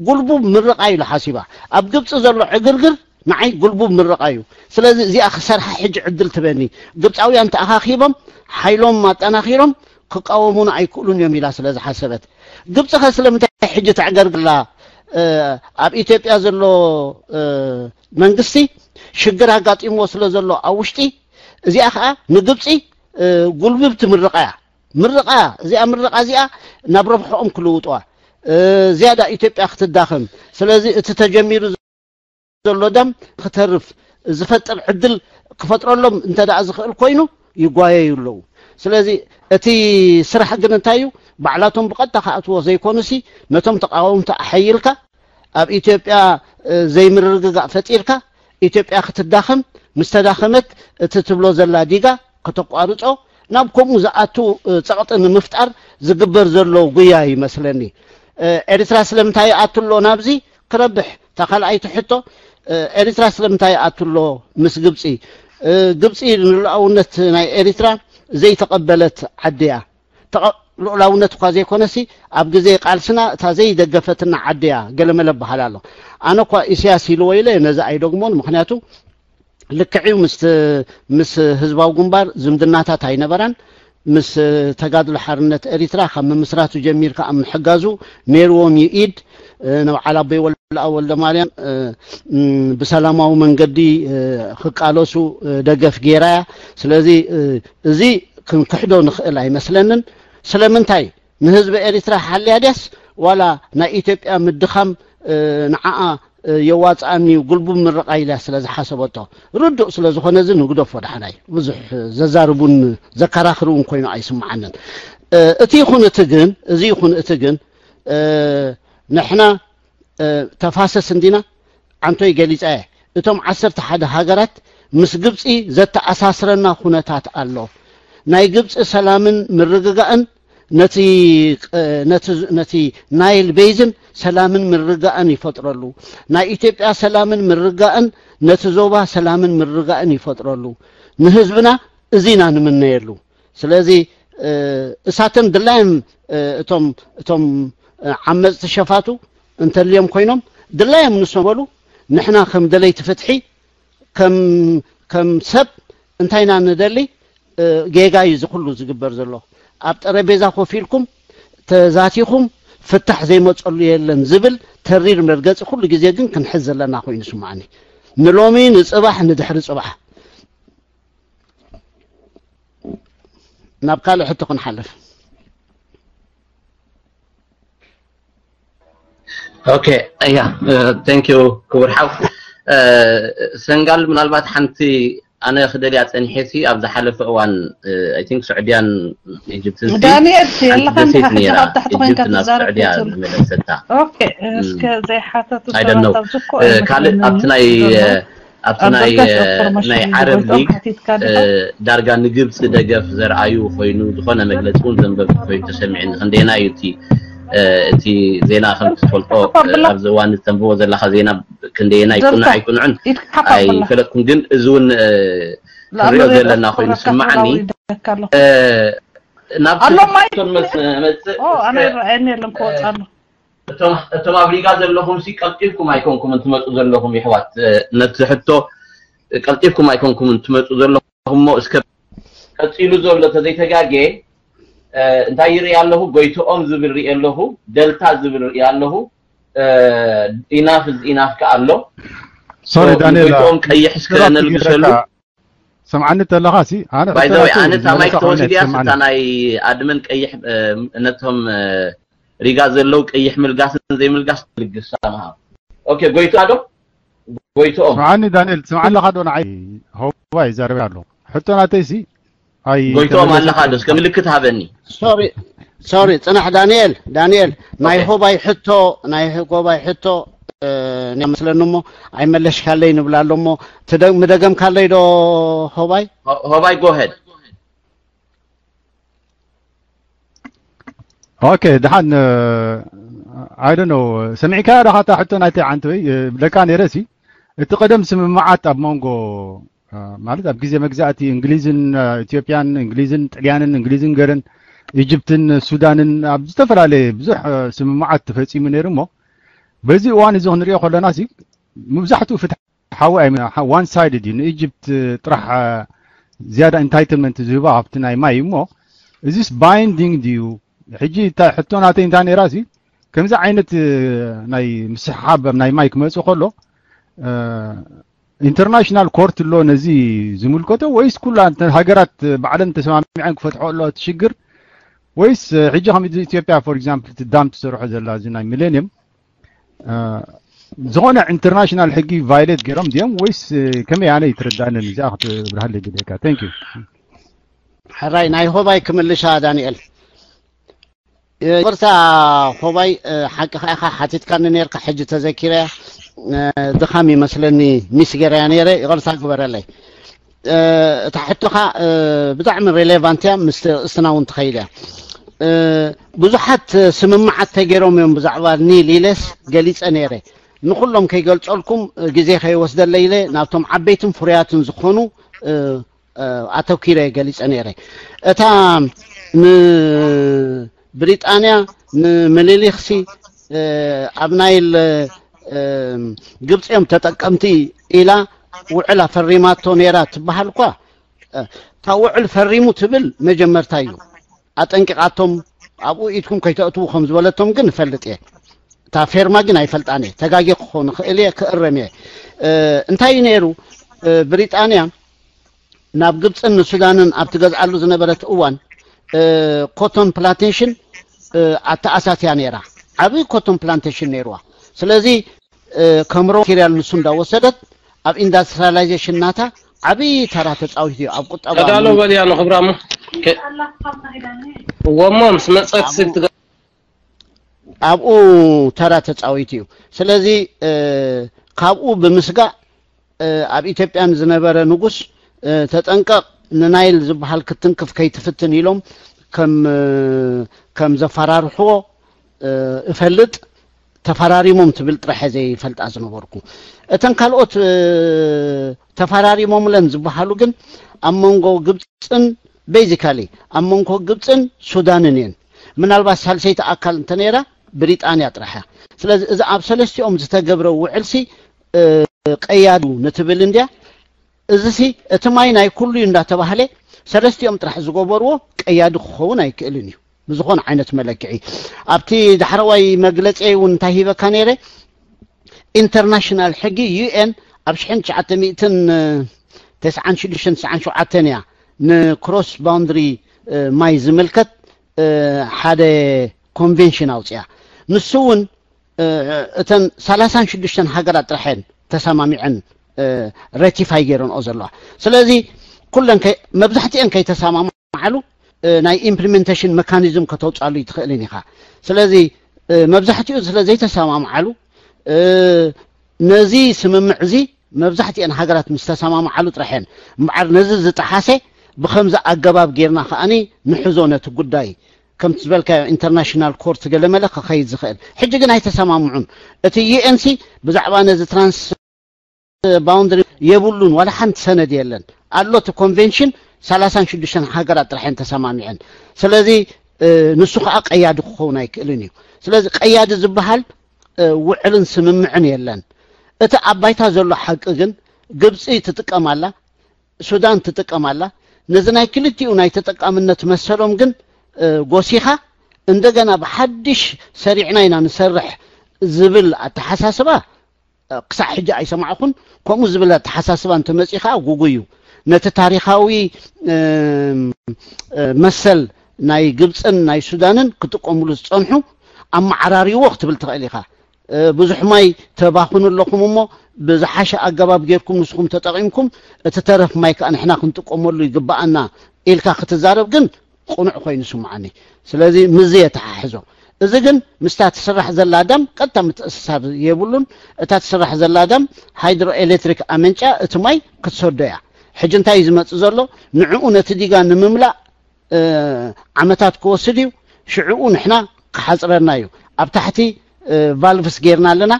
ጉልቡብ ምርቓ ኢሉ ሓሲባ ኣብ ግብፂ ዘሎ ዕግርግር ንዓይ ጉልቡብ ምርቓ እዩ ስለዚ እዚኣ ክሰርሓ ሕጂ ዕድል ትበኒ ግብፃውያን ተኣኻኺቦም ሓይሎም ኣጠናኺሮም ክቃወሙና ኣይክእሉን እዮም ኢላ ስለ ዝሓሰበት ግብፂ ከ ስለምንታይ ሕጂ ተዕገርግላ ኣብ ኢትዮጵያ ዘሎ መንግስቲ ሽግር ኣጋጢምዎ ስለ ዘሎ ኣብ ውሽጢ እዚኣ ከዓ ንግብፂ ጉልብብ ትምርቓ እያ ምርቓ እዚኣ ምርቓ እዚኣ ናብ ረብሕኦም ክልውጥዋ ዝያዳ ኢትዮጵያ ክትዳኸም ስለዚ እቲ ተጀሚሩ ዘሎ ደም ክተርፍ ዝፈጥር ዕድል ክፈጥረሎም እንተ ደኣ ዝኽእል ኮይኑ ይጓየዩ ኣለዉ ስለዚ እቲ ስራሕ ግን እንታይ እዩ? ባዕላቶም ብቐጥታ ክኣትዎ ዘይኮኑሲ፣ ነቶም ተቃወምቲ ኣሐይልካ፣ ኣብ ኢትዮጵያ ዘይምርግጋእ ፈጢርካ፣ ኢትዮጵያ ክትዳኸም፣ ምስ ተዳኸመት እቲ ትብሎ ዘላ ዲጋ ከተቋርጾ፣ ናብ ከምኡ ዝኣቱ ጸቕጢ ንምፍጣር ዝግበር ዘሎ ጉያ ይመስለኒ። ኤርትራ ስለምንታይ ይኣቱ ኣሎ ናብዚ ክረብሕ? እታ ካልኣይቲ ሕቶ፣ ኤርትራ ስለምንታይ ይኣቱ ኣሎ ምስ ግብጺ? ግብጺ ንሉዓውነት ናይ ኤርትራ ዘይተቐበለት ዓዲ እያ። ተቐ-፣ ልዑላውነት እኳ ዘይኮነሲ፣ ኣብ ግዜ ቃልስና እታ ዘይደገፈትና ዓዲ እያ፣ ገለመለ በሃል ኣሎ። ኣነ እኳ ኢሳያስ ኢልዎ ኢለ ነዚ ኣይደግሞን፣ ምኽንያቱ ልክዕ እዩ፣ ምስ፣ ምስ ህዝባዊ ግንባር ዝምድናታት ኣይነበራን። ምስ ተጋድሎ ሓርነት ኤሪትራ ካብ ምምስራቱ ጀሚርካ ኣብ ምሕጋዙ ነይርዎም እዩ ኢድ። ንበዓል ኣቦይ ወልደኣብ ወልደማርያም ብሰላማዊ መንገዲ ክቃለሱ ደገፍ ገይራ እያ። ስለዚ እዚ ክንክሕዶ ንኽእል ኣይመስለንን። ስለምንታይ? ንህዝቢ ኤሪትራ ሓልያ ድያስ ዋላ ናይ ኢትዮጵያ ምድኻም ንዓኣ የዋፅኣኒ እዩ፣ ጉልቡብ ምርቓ ኢላ ስለ ዝሓሰበቶ፣ ርዱእ ስለ ዝኾነ እዚ ንግደፎ ዳሕናይ። ብዙሕ ዘዛርቡን ዘከራኽርውን ኮይኑ ኣይስምዓንን። እቲ ይኹን እቲ ግን፣ እዚ ይኹን እቲ ግን፣ ንሕና ተፋሰስ እንዲና፣ ዓንቶይ ገሊፀ እየ። እቶም ዓሰርተ ሓደ ሃገራት ምስ ግብፂ ዘተኣሳስረና ኩነታት ኣሎ። ናይ ግብፂ ሰላምን ምርግጋእን ነቲ፣ ነቲ፣ ነቲ ናይል ቤዝን ሰላምን ምርጋእን ይፈጥረሉ። ናይ ኢትዮጵያ ሰላምን ምርጋእን ነቲ ዞባ ሰላምን ምርጋእን ይፈጥረሉ። ንህዝብና እዚና ንምነየሉ። ስለዚ እሳቶም ድላዮም፣ እቶም፣ እቶም ዓመፅቲ ሸፋቱ እንተልዮም ኮይኖም ድላዮም ንሶም በሉ። ንሕና ከም ደለይቲ ፍትሒ፣ ከም፣ ከም ሰብ እንታይ ኢና ንደሊ? ጌጋ እዩ እዚ ኩሉ ዝግበር ዘሎ። ኣብ ጠረጴዛ ኮፍ ኢልኩም ተዛቲኹም ፍታሕ ዘይመፀሉ የለን ዝብል ተሪር መርገፂ ኩሉ ግዜ ግን ክንሕዝ ዘለና ኮይኑ ይስምዓኒ። ንሎሚ፣ ንፅባሕ፣ ንድሕሪ ፅባሕ። ናብ ካልእ ሕቶ ክንሓልፍ። ኦኬ፣ እያ፣ ቴንክ ዩ ክቡር ሓው። ሰንጋል፣ ምናልባት ሓንቲ ኣነ ክደልያ ፀኒሐ ሲ ኣብ ዝሓለፈ እዋን፣ ኣይ ቲንክ፣ ስዑድያን ኢጅፕትን ሲ ዳንኤል ሓንቲ የለኻ ደሴት እንድሕር ነይራ። ካብ ታሕቲ ኮይንካ ኢጅፕት ናብ ትዛረብ ስዑድያ ከይትብል። ዝመለሰታ ኦኬ፣ እስከ ዘይሓተቱ ኣይደነው ሰባት ኣብዚ እኮ ካልእ ኣብቲ ናይ ኣብቲ ናይ ናይ ዓረብ ሊግ ዳርጋ ንግብፂ ደገፍ ዘርኣዩ ኮይኑ ዝኾነ መግለፂ እውን ዘንበብቲ ኮይኑ ተሰሚዕኒ። ክንደየናይ እዩ እቲ እቲ ዜና ከም ትፈልጦ ኣብዚ እዋን ዝተንብቦ ዘለካ ዜና ክንደየናይ ይቁናዕ ኣይቁንዕን ኣይፈለጥኩን፣ ግን እዚ እውን ክንሪኦ ዘለና ኮይኑ ዝስማዓኒ። ናብ ኣሎ ማይ ክልተን መልሲ መፅእ ኦ ኣነ ይረኣየኒ የለን ክወፃ ኣሎ እቶም እቶም ኣብ ሪጋ ዘለኹም ሲ ቀልጢፍኩም ኣይኮንኩም እንትመፁ ዘለኹም ይሕዋት፣ ነቲ ሕቶ ቀልጢፍኩም ኣይኮንኩም እንትመፁ ዘለኹም እሞ እስከ ቀፂሉ ዘሎ ተዘይተጋጌ እንታይ ይርኢ ኣለኹ? ጎይትኦም ዝብል ርኢ ኣለኹ፣ ደልታ ዝብል ርኢ ኣለኹ። ኢናፍ ኢዝ ኢናፍ ከ ኣሎ። ሶሪ ዳንኤል ጎይትኦም ቀይሕ እስከ ነልግሰሉ። ሰምዓኒ ተለኻ ሲ ኣነ ባይዘወይ ኣነ እታ ማይክ ተወሲድያ ስታ ናይ ኣድመን ቀይሕ ነቶም ሪጋ ዘለዉ ቀይሕ ምልጋስን ዘይምልጋስ ልግሳ ምሃብ። ኦኬ ጎይቱ ኣዶ ጎይትኦም ስምዓኒ ዳንኤል ትስምዓኒ ኣለኻ ዶ ንዓይ? ሆባ ይዛረብ ኣሎ። ሕቶ ናተይ ሲ ኣይ ጎይትኦም ኣለኻ ዶ? እስከ ምልክት ሃበኒ። ሶሪ ሶሪ፣ ፅናሕ ዳንኤል፣ ዳንኤል ናይ ኦኬ። ሆባይ ሕቶ፣ ናይ ሆባይ ሕቶ እ፣ መስለኒ እሞ ኣይመለሽካለይ ንብላ ኣሎ እሞ ትደ-፣ ምደገምካለይ ዶ ሆባይ? ሆ- ሆባይ ጎ ሄድ። ኦኬ ድሓን I don't know ሰሚዕካያ ዳኻ እታ ሕቶ ናይቲ ዓንተወይ ብለካ ነይረ ሲ እቲ ቀደም ስምምዓት ኣብ መንጎ ማለት ኣብ ግዜ መግዛእቲ እንግሊዝን ኢትዮጵያን እንግሊዝን ጥልያንን እንግሊዝን ገረን ኢጅፕትን ሱዳንን ኣብ ዝተፈላለየ ብዙሕ ስምምዓት ተፈፂሙ ነይሩ እሞ በዚ እዋን እዚ ክንሪኦ ከለና ሲ መብዛሕትኡ ፍትሓዊ ኣይመ one sided እዩ ንኢጅፕት ጥራሕ ዝያዳ ኢንታይትልመንት ዝህባ ኣብቲ ናይ ማይ እሞ እዚስ ባይንዲንግ ድዩ ሕጂ ሕቶ ናተይ እንታይ ነይራ ሲ ከምዚ ዓይነት ናይ ምስሕሓብ ኣብ ናይ ማይ ክመፅእ ከሎ ኢንተርናሽናል ኮርት ኣሎ ነዚ ዝምልከቶ ወይስ ኩላ ሃገራት ባዕለን ተሰማሚዐን ክፈትሖ ኣሎ እቲ ሽግር ወይስ ሕጂ ከም ኢትዮጵያ for example እቲ ዳም ትሰርሖ ዘላ እዚ ናይ ሚሌኒየም ዝኾነ ኢንተርናሽናል ሕጊ ቫይሌት ገይሮም ድዮም ወይስ ከመይ ኣነ ይትረዳንን እዚኣ ክትብርሃለይ ደልየካ thank you ሕራይ ናይ ሆባይ ክምልሻ ዳንኤል። ይቕርታ ሆባይ፣ ሓቅኻ ኢኻ ሓቲትካኒ ነርካ፣ ሕጂ ተዘኪረ። ድኻም ይመስለኒ፣ ሚስ ገረያ ነይረ፣ ይቕርታ ግበረለይ። እታ ሕቶኻ ብጣዕሚ ሬሌቫንት እያ፣ ምስ ርእስና እውን ትኸይድ እያ። ብዙሓት ስምምዓት ተገይሮም እዮም ብዛዕባ ኒል ኢለስ ገሊጸ ነይረ። ንኹሎም ከይገልጸልኩም ግዜ ከይወስደለይ ኢለ ናብቶም ዓበይትን ፍሩያትን ዝኾኑ ኣተኪረ ገሊጸ ነይረ። እታ ንብሪጣንያ ንምልሊኽሲ ኣብ ናይል ግብፂ እዮም ተጠቀምቲ ኢላ ውዕል ኣፈሪማቶ ነይራ ትበሃል እኳ። እታ ውዕል ፈሪሙ ትብል መጀመርታ እዩ። ኣጠንቂቓቶም ኣብኡ ኢድኩም ከይተእትዉ ከም ዝበለቶም ግን እፈልጥ እየ። እታ ፌርማ ግን ኣይፈልጣን እየ። ተጋጌ ክኾን ይኽእል እየ፣ ክእረም እየ። እንታይ እዩ ነይሩ? ብሪጣንያ ናብ ግብፅን ንሱዳንን ኣብ ትገዝኣሉ ዝነበረት እዋን ኮቶን ፕላንቴሽን ኣተኣሳስያ ነይራ። ዓብዪ ኮቶን ፕላንቴሽን ነይርዋ። ስለዚ ከም ሮ ማቴሪያል ንሱ እንዳወሰደት ኣብ ኢንዳስትሪያላይዜሽን ናታ ዓብዪ ተራ ተፃዊቱ እዩ ኣብ ቁጠባ። ተጋሎ በልያ ንክብራሙ ወሞ ምስ መፀት ስልት ኣብኡ ተራ ተፃዊቱ እዩ። ስለዚ ካብኡ ብምስጋእ ኣብ ኢትዮጵያ ንዝነበረ ንጉስ ተጠንቀቕ፣ ንናይል ዝበሃል ክትንክፍ ከይትፍትን ኢሎም ከም ከም ዘፈራርሕዎ እፈልጥ። ተፈራሪሞም ትብል ጥራሕ ዘይፈልጣ ዝነበርኩ። እተን ካልኦት ተፈራሪሞምለን ዝበሃሉ ግን ኣብ መንጎ ግብፅን፣ ቤዚካሊ ኣብ መንጎ ግብፅን ሱዳንን እየን። ምናልባት ሳልሰይቲ ኣካል እንተነይራ ብሪጣንያ ጥራሕ እያ። ስለዚ እዚ ኣብ ሰለስቲኦም ዝተገብረ ውዕልሲ ቀያዱ ንትብል እንድያ። እዚሲ እቲ ማይ ናይ ኩሉ እዩ እንዳተባህለ ሰለስቲኦም ጥራሕ ዝገበርዎ ቀያዲ ክኸውን ኣይክእልን እዩ ብዝኾነ ዓይነት መለክዒ። ኣብቲ ዳሕረዋይ መግለፂ እውን እንታይ ሂበካ ነይረ? ኢንተርናሽናል ሕጊ ዩኤን ኣብ ሽሕን ትሽዓተ ሚእትን ተስዓን ሽዱሽተን ተስዓን ሸውዓተን እያ ንክሮስ ባውንድሪ ማይ ዝምልከት ሓደ ኮንቬንሽን ኣውፅያ። ንሱ እውን እተን ሰላሳን ሽዱሽተን ሃገራት ጥራሕ እየን ተሰማሚዐን ረቲፋይ ገይረንኦ ዘለዋ። ስለዚ ኩለን መብዛሕትአን ከይተሰማምዓሉ ናይ ኢምፕሊሜንቴሽን መካኒዝም ከተውፃሉ ይትኽእልን ኢኻ። ስለዚ መብዛሕትኡ ስለ ዘይተሰማምዓሉ ነዚ ስምምዕ እዚ መብዛሕትአን ሃገራት ምስ ተሰማምዓሉ ጥራሕ እየን እምበዓር ነዚ ዝጠሓሰ ብኸምዚ ኣገባብ ጌርና ከኣኒ ንሕዞ ነቲ ጉዳይ ከምቲ ዝበልካዮ ኢንተርናሽናል ኮርት ገለመለ ክኸይድ ዝኽእል። ሕጂ ግን ኣይተሰማምዑን። እቲ ዩኤንሲ ብዛዕባ ነዚ ትራንስ ባውንድሪ የብሉን፣ ዋላ ሓንቲ ሰነድ የለን። ኣሎ እቲ ኮንቬንሽን ሰላሳን ሽዱሽተን ሃገራት ጥራሕ እየን ተሰማሚዐን። ስለዚ ንሱ ከዓ ቀያዲ ክኸውን ኣይክእልን እዩ። ስለዚ ቀያዲ ዝበሃል ውዕልን ስምምዕን የለን። እቲ ኣብ ባይታ ዘሎ ሓቂ ግን ግብፂ ትጥቀም ኣላ፣ ሱዳን ትጥቀም ኣላ። ነዚ ናይ ክልቲኡ ናይ ተጠቃምነት መሰሎም ግን ጎሲኻ እንደገና ብሓድሽ ሰሪዕና ኢና ንሰርሕ ዝብል ኣተሓሳስባ ክሳዕ ሕጂ ኣይሰማዕኹን። ከምኡ ዝብል ኣተሓሳስባ እንተመፂኡ ከዓ ጉጉይ እዩ። ነቲ ታሪኻዊ መሰል ናይ ግብፅን ናይ ሱዳንን ክጥቀምሉ ዝፀንሑ ኣመዓራርይዎ ክትብል ትኽእል ኢኻ። ብዙሕ ማይ ተባኽኑ ኣለኹም እሞ ብዝሓሸ ኣገባብ ጌርኩም ንስኹም ተጠቒምኩም እቲ ተረፍ ማይ ከዓ ንሕና ክንጥቀመሉ ይግበኣና ኢልካ ክትዛረብ ግን ቅኑዕ ኮይኑ ይስምዓኒ። ስለዚ ምስዚ የተሓሕዞ። እዚ ግን ምስታ ትስራሕ ዘላ ዳም ቀጥታ ምትእስሳር የብሉን። እታ ትስራሕ ዘላ ዳም ሃይድሮ ኤሌክትሪክ ኣመንጫ እቲ ማይ ክትሰዶ እያ። ሕጂ እንታይ እዩ ዝመፅእ ዘሎ? ንዕኡ ነቲ ዲጋ ንምምላእ ዓመታት ክወስድ እዩ። ሽዕኡ ንሕና ክሓፅረና እዩ። ኣብ ታሕቲ ቫልቭስ ጌርና ኣለና።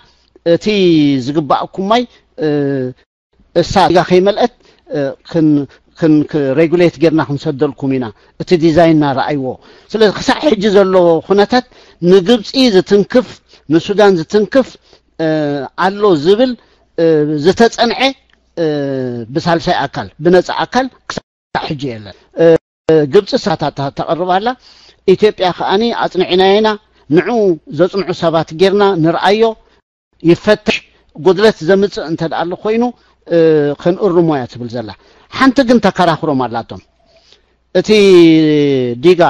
እቲ ዝግባኣኩም ማይ እሳ ዲጋ ከይመልአት ሬጉሌት ጌርና ክንሰደልኩም ኢና። እቲ ዲዛይንና ረኣይዎ። ስለዚ ክሳዕ ሕጂ ዘሎ ኩነታት ንግብፂ ዝትንክፍ ንሱዳን ዝትንክፍ ኣሎ ዝብል ዝተፀንዐ ብሳልሳይ ኣካል ብነፃ ኣካል ክሳዕ ሕጂ የለን። ግብፂ ሳታ ተቕርብ ኣላ። ኢትዮጵያ ከኣኒ ኣፅንዒናዮ ኢና። ንዑ ዘፅንዑ ሰባት ጌርና ንርኣዮ፣ ይፈተሽ። ጉድለት ዘምፅእ እንተ ደኣ ኣሎ ኮይኑ ክንእርሞ እያ ትብል ዘላ። ሓንቲ ግን ተከራኽሮም ኣላቶም። እቲ ዲጋ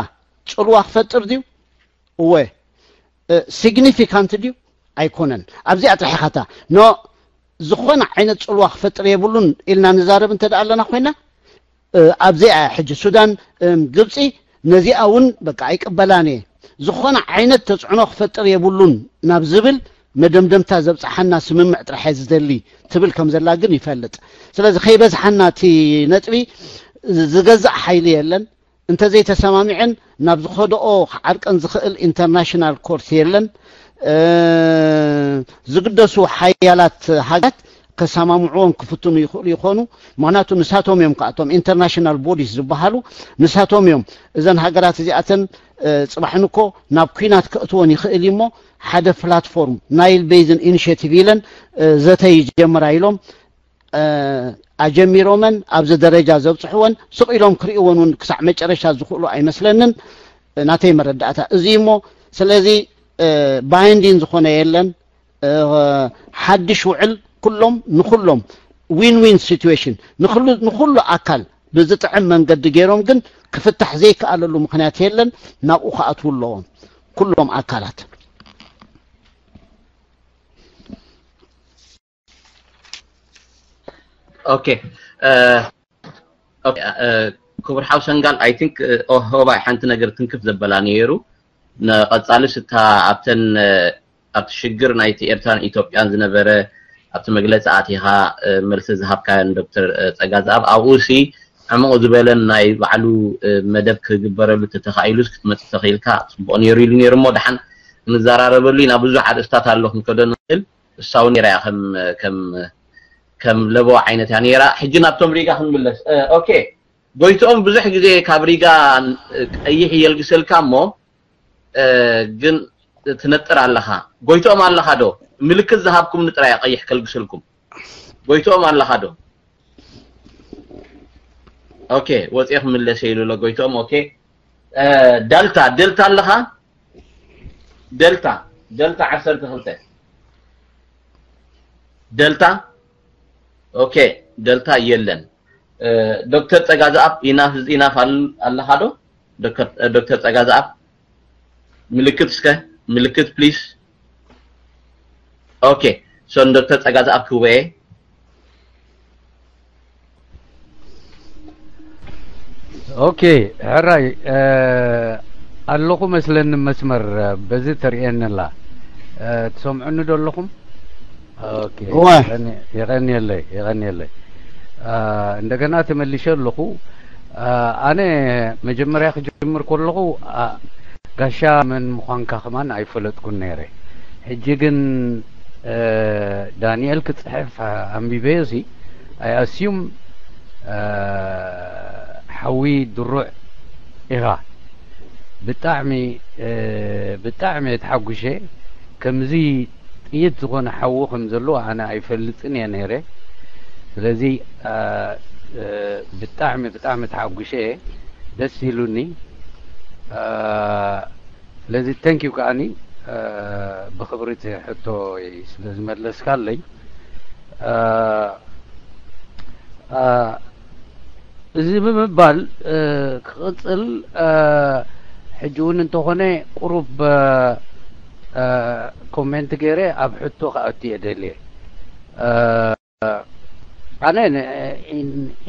ፅልዋ ክፈጥር ድዩ? እወ። ሲግኒፊካንት ድዩ? ኣይኮነን። ኣብዚኣ ጥራሕ ኢኻታ ኖ ዝኾነ ዓይነት ፅልዋ ክፈጥር የብሉን ኢልና ንዛረብ እንተ ደኣ ኣለና ኮይና ኣብዚኣ ሕጂ ሱዳን፣ ግብፂ ነዚኣ እውን በቃ ኣይቅበላን እየ፣ ዝኾነ ዓይነት ተፅዕኖ ክፈጥር የብሉን ናብ ዝብል መደምደምታ ዘብፅሓና ስምምዕ ጥራሕ እየ ዝደሊ ትብል ከም ዘላ ግን ይፈልጥ። ስለዚ ከይበዝሓና እቲ ነጥቢ፣ ዝገዛእ ሓይሊ የለን። እንተዘይተሰማሚዐን ናብ ዝኸደኦ ክዓርቀን ዝኽእል ኢንተርናሽናል ኮርት የለን። ዝግደሱ ሓያላት ሃገራት ከሰማምዕዎም ክፍትኑ ይኽእሉ ይኾኑ። ምኽንያቱ ንሳቶም እዮም ከኣቶም ኢንተርናሽናል ቦዲስ ዝበሃሉ፣ ንሳቶም እዮም እዘን ሃገራት እዚኣተን። ጽባሕን እኮ ናብ ኲናት ከእትወን ይኽእል እዩ እሞ፣ ሓደ ፕላትፎርም ናይል ቤዝን ኢኒሽቲቭ ኢለን ዘተ ይጀምራ ኢሎም ኣጀሚሮመን ኣብዚ ደረጃ ዘብፅሕወን ስቕ ኢሎም ክርእይወን እውን ክሳዕ መጨረሻ ዝኽእሉ ኣይመስለንን። ናተይ መረዳእታ እዚ እሞ፣ ስለዚ ባይንዲን ዝኾነ የለን። ሓድሽ ውዕል ኩሎም ንኩሎም ዊን ዊን ሲትዌሽን ንኩሉ ኣካል ብዝጥዕም መንገዲ ገይሮም ግን ክፍታሕ ዘይከኣለሉ ምክንያት የለን። ናብኡ ክኣትዉ ኣለዎም ኩሎም ኣካላት። ኦኬ። ክቡር ሓው ሰንጋል፣ ኣይ ቲንክ ኦሆባይ ሓንቲ ነገር ትንክፍ ዘበላ ነይሩ። ንቐጻልስ እታ ኣብተን ኣብቲ ሽግር ናይቲ ኤርትራን ኢትዮጵያን ዝነበረ ኣብቲ መግለፂ ኣቲኻ መልሲ ዝሃብካዮን ዶክተር ጸጋዝኣብ፣ ኣብኡ ሲ ዕሙቕ ዝበለን ናይ ባዕሉ መደብ ክግበረሉ ተተኻኢሉስ ክትመፅእ ተኽኢልካ ፅቡቕ ነይሩ ኢሉ ነይሩ እሞ፣ ደሓን ክንዘራረበሉ ኢና። ብዙሕ ኣርእስታት ኣሎ ክንከዶ ንኽእል። እሳ እውን ነይራ እያ ከም ከም ከም ለበዋ ዓይነት እያ ነይራ። ሕጂ ናብቶም ሪጋ ክንምለስ። ኦኬ፣ ጎይትኦም ብዙሕ ግዜ ካብ ሪጋ ቀይሕ የልግሰልካ እሞ ግን ትነጥር ኣለኻ። ጎይትኦም ኣለኻ ዶ? ምልክት ዝሃብኩምኒ ጥራይ ቀይሕ ከልግሰልኩም። ጎይትኦም ኣለኻ ዶ? ኦኬ፣ ወፂኤ ክምለስ ኢሉ ኣሎ ጎይትኦም። ኦኬ፣ ደልታ ደልታ ኣለኻ? ደልታ ደልታ ዓሰርተ ክልተ ደልታ። ኦኬ፣ ደልታ የለን። ዶክተር ጸጋዝኣብ ኢናፍ ኢናፍ ኣለኻ ዶ? ዶክተር ጸጋዝኣብ ምልክት እስከ ምልክት ፕሊስ። ኦኬ፣ ሶን ዶክተር ጸጋዝኣብ ክወየ። ኦኬ፣ ሕራይ ኣለኹ መስለኒ መስመር። በዚ ተርእየኒ ኣላ። ትሰምዑኒ ዶ ኣለኹም? ኦኬ፣ የቐንየለይ፣ የቐንየለይ። እንደገና ተመሊሸ ኣለኹ። ኣነ መጀመርያ ክጅምር ከለኹ ጋሻ መን ምዃንካ ከማን ኣይፈለጥኩን ነይረ። ሕጂ ግን ዳንኤል ክጽሕፍ ኣንቢበዮ ሲ፣ I assume ሓዊ ድሩዕ ኢኻ። ብጣዕሚ ብጣዕሚ ተሓጉሸ። ከምዚ ጥይት ዝኾነ ሓዊ ከም ዘለዎ ኣነ ኣይፈልጥን እየ ነይረ። ስለዚ ብጣዕሚ ብጣዕሚ ተሓጉሸ እየ። ደስ ኢሉኒ። ስለዚ thank you ከዓኒ ብኽብሪ እቲ ሕቶይ ስለ ዝመለስካለይ። እዚ ብምባል ክቕፅል፣ ሕጂ እውን እንተኾነ ቁሩብ ኮሜንት ገይረ ኣብ ሕቶ ክኣቱ እየ ደልየ። ኣነ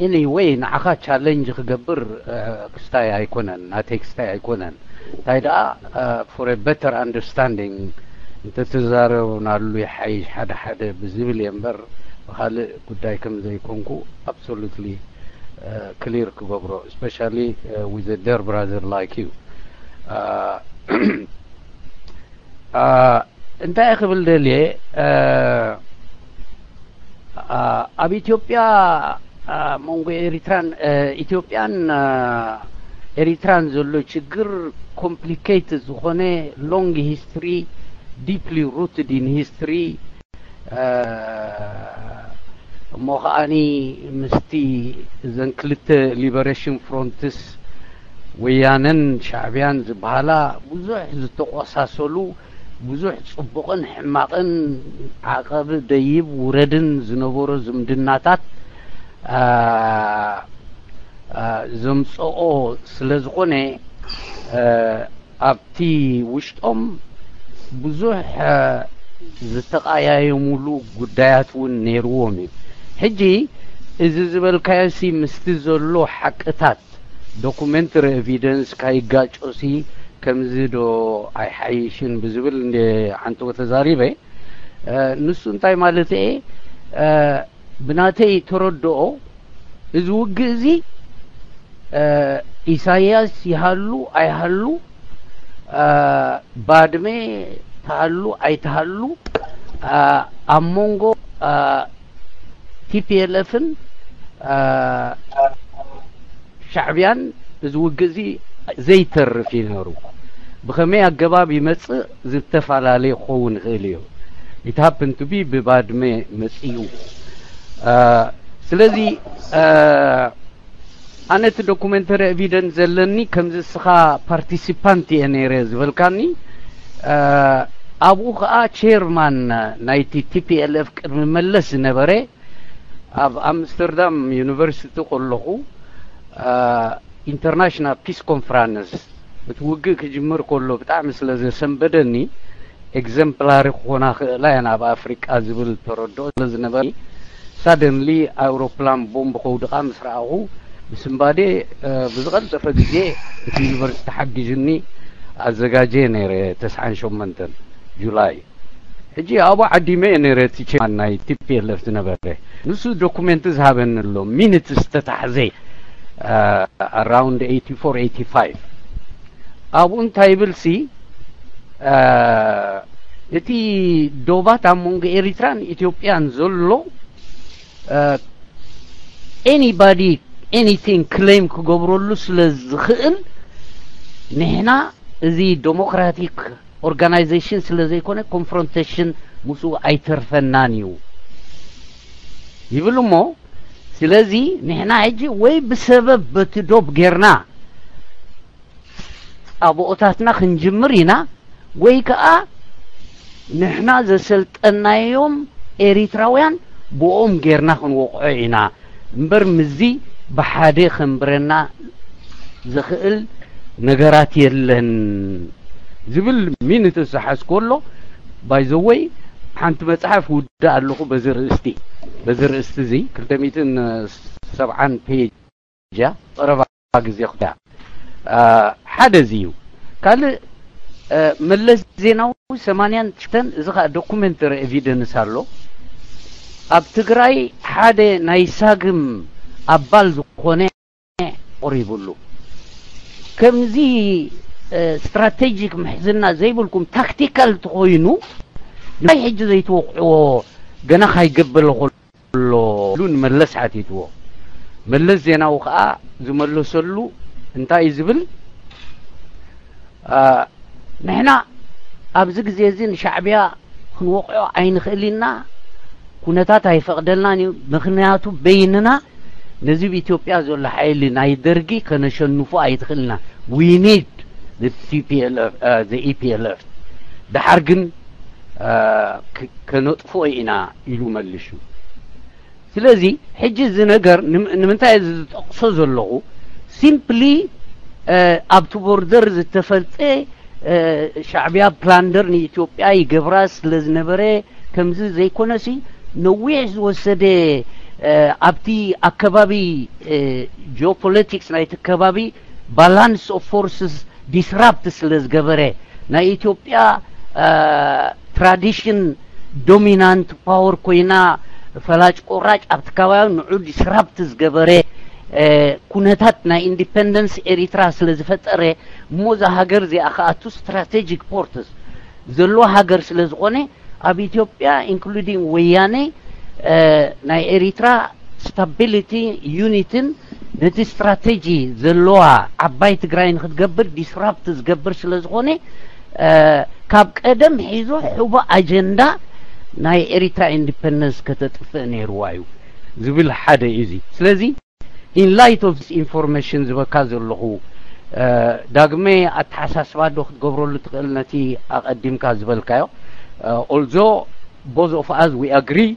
anyway ንዓኻ ቻለንጅ ክገብር ክስታይ ኣይኮነን፣ ናተይ ክስታይ ኣይኮነን። እንታይ ደኣ for a better understanding እንተተዛረብናሉ ይሓይሽ ሓደ ሓደ ብዝብል እየ እምበር ብኻልእ ጉዳይ ከም ዘይኮንኩ absolutely clear ክገብሮ፣ especially with a dear brother like you። እንታይ ክብል ደልየ፣ ኣብ ኢትዮጵያ መንጎ ኤሪትራን ኢትዮጵያን ኤሪትራን ዘሎ ችግር ኮምፕሊኬትድ ዝኾነ long history, deeply rooted in history እሞ ከዓኒ ምስቲ እዘን ክልተ ሊበሬሽን ፍሮንትስ ወያነን ሻዕብያን ዝበሃላ ብዙሕ ዝተቆሳሰሉ ብዙሕ ጽቡቕን ሕማቕን ዓቐብ ደይብ ውረድን ዝነበሮ ዝምድናታት ዘምጽኦ ስለ ዝኾነ ኣብቲ ውሽጦም ብዙሕ ዝተቓያየሙሉ ጉዳያት እውን ነይርዎም እዩ። ሕጂ እዚ ዝበልካዮ ሲ ምስቲ ዘሎ ሓቅታት፣ ዶኩመንተሪ ኤቪደንስ ካይጋጮ ሲ ከምዚ ዶ ኣይሓይሽን ብዝብል እንደ ሓንትዎ ተዛሪበ። ንሱ እንታይ ማለት እየ? ብናተይ ተረድኦ፣ እዚ ውግእ እዚ ኢሳያስ ይሃሉ ኣይሃሉ፣ ባድመ ትሃሉ ኣይትሃሉ፣ ኣብ መንጎ ቲፒኤልኤፍን ሻዕቢያን እዚ ውግእ እዚ ዘይተርፍ እዩ ነሩ። ብኸመይ ኣገባብ ይመጽእ ዝተፈላለየ ክኸውን ይኽእል እዩ። It happened to be ብባድመ መጺኡ። ስለዚ ኣነ እቲ ዶኩመንተሪ ኤቪደንስ ዘለኒ ከምዚ እስኻ ፓርቲሲፓንት እየ ነይረ ዝበልካኒ፣ ኣብኡ ኸኣ ቸርማን ናይቲ ቲፒኤልኤፍ ቅድሚ መለስ ዝነበረ ኣብ ኣምስተርዳም ዩኒቨርሲቲ ከለኹ ኢንተርናሽናል ፒስ ኮንፈራንስ እቲ ውግእ ክጅምር ከሎ ብጣዕሚ ስለ ዘሰንበደኒ፣ ኤግዘምፕላሪ ክኾና ክእላ እየን ኣብ ኣፍሪቃ ዝብል ተረድኦ ስለ ዝነበረኒ፣ ሳደንሊ ኣውሮፕላን ቦምብ ከውድቓ ምስ ረኣኹ፣ ብስንባዴ ብዝቐልጠፈ ግዜ እቲ ዩኒቨርሲቲ ሓጊዙኒ ኣዘጋጀየ ነይረ። ተስዓን ሸሞንተን ጁላይ ሕጂ ኣብኡ ዓዲመ እየ ነይረ። እቲ ቸርማን ናይ ቲፒኤልኤፍ ዝነበረ ንሱ ዶኩሜንት ዝሃበኒ ኣሎ። ሚኒትስ ዝተታሕዘ ኣራውንድ ኤይቲ ፎር ኤይቲ ፋይቭ ኣብኡ እንታይ ይብል ሲ እቲ ዶባት ኣብ መንጎ ኤሪትራን ኢትዮጵያን ዘሎ anybody anything ክሌም ክገብረሉ ስለ ዝኽእል ንሕና እዚ ዴሞክራቲክ ኦርጋናይዜሽን ስለ ዘይኮነ ኮንፍሮንቴሽን ምስኡ ኣይተርፈናን እዩ ይብል እሞ፣ ስለዚ ንሕና ሕጂ ወይ ብሰበብ በቲ ዶብ ጌርና ጻብኦታትና ክንጅምር ኢና፣ ወይ ከኣ ንሕና ዘሰልጠናዮም ኤሪትራውያን ብኦም ጌርና ክንወቕዖ ኢና እምበር፣ ምዚ ብሓደ ከንብረና ዝኽእል ነገራት የለን ዝብል ሚኒትስ ዝሓዝኩዎ ኣሎ። ባይ ዘ ወይ ሓንቲ መጽሓፍ ውዳእ ኣለኹ በዚ ርእስቲ፣ በዚ ርእስቲ እዚ ክልተ ሚእትን ሰብዓን ፔጅ እያ። ቀረባ ግዜ ክዳ ሓደ እዚ እዩ። ካልእ መለስ ዜናዊ ሰማንያን ትሽተን፣ እዚ ኸዓ ዶኩሜንተሪ ኤቪደንስ ኣሎ። ኣብ ትግራይ ሓደ ናይ ሳግም ኣባል ዝኾነ ቆሪቡሉ። ከምዚ ስትራቴጂክ ምሕዝና ዘይብልኩም ታክቲካል ተኾይኑ ናይ ሕጂ ዘይትወቕዕዎ ገና ካይገበለ ከሎ ኢሉ ንመለስ ሓቲትዎ። መለስ ዜናዊ ኸዓ ዝመለሰሉ እንታይ እዩ ዝብል? ንሕና ኣብዚ ግዜ እዚ ንሻዕቢያ ክንወቕዖ ኣይንኽእል ኢና፣ ኩነታት ኣይፈቕደልናን እዩ። ምኽንያቱ በይንና ነዚ ኣብ ኢትዮጵያ ዘሎ ሓይሊ ናይ ደርጊ ከነሸንፎ ኣይትኽእልና። We need the T P L F, the E P L F። ደሓር ግን ከነጥፍኦ ኢና ኢሉ መሊሱ። ስለዚ ሕጂ እዚ ነገር ንምንታይ እዚ ዝጠቕሶ ዘለኹ፣ ሲምፕሊ ኣብቲ ቦርደር ዝተፈልጠ ሻዕቢያ ፕላንደር ንኢትዮጵያ ይገብራ ስለ ዝነበረ ከምዚ ዘይኮነሲ፣ ነዊሕ ዝወሰደ ኣብቲ ኣከባቢ ጂኦፖለቲክስ ናይቲ ከባቢ ባላንስ ኦፍ ፎርስስ ዲስራፕት ስለ ዝገበረ፣ ናይ ኢትዮጵያ ትራዲሽን ዶሚናንት ፓወር ኮይና፣ ፈላጭ ቆራጭ ኣብቲ ከባቢ ንዑ ዲስራፕት ዝገበረ ኩነታት ናይ ኢንዲፐንደንስ ኤሪትራ ስለ ዝፈጠረ፣ እሞ እዛ ሃገር እዚኣ ከኣቱ ስትራቴጂክ ፖርትስ ዘለዎ ሃገር ስለ ዝኾነ፣ ኣብ ኢትዮጵያ ኢንክሉዲንግ ወያነ ናይ ኤሪትራ ስታቢሊቲ ዩኒትን ነቲ ስትራቴጂ ዘለዋ ዓባይ ትግራይ ንክትገብር ዲስራፕት ዝገብር ስለ ዝኾነ፣ ካብ ቀደም ሒዙ ሕቡእ ኣጀንዳ ናይ ኤሪትራ ኢንዲፐንደንስ ከተጥፍእ ነይርዋ እዩ ዝብል ሓደ እዩ። እዚ ስለዚ in light of this information ዝበካ ዘለኹ፣ ዳግመ ኣተሓሳስባ ዶ ክትገብረሉ ትኽእል ነቲ ኣቐዲምካ ዝበልካዮ? Although both of us we agree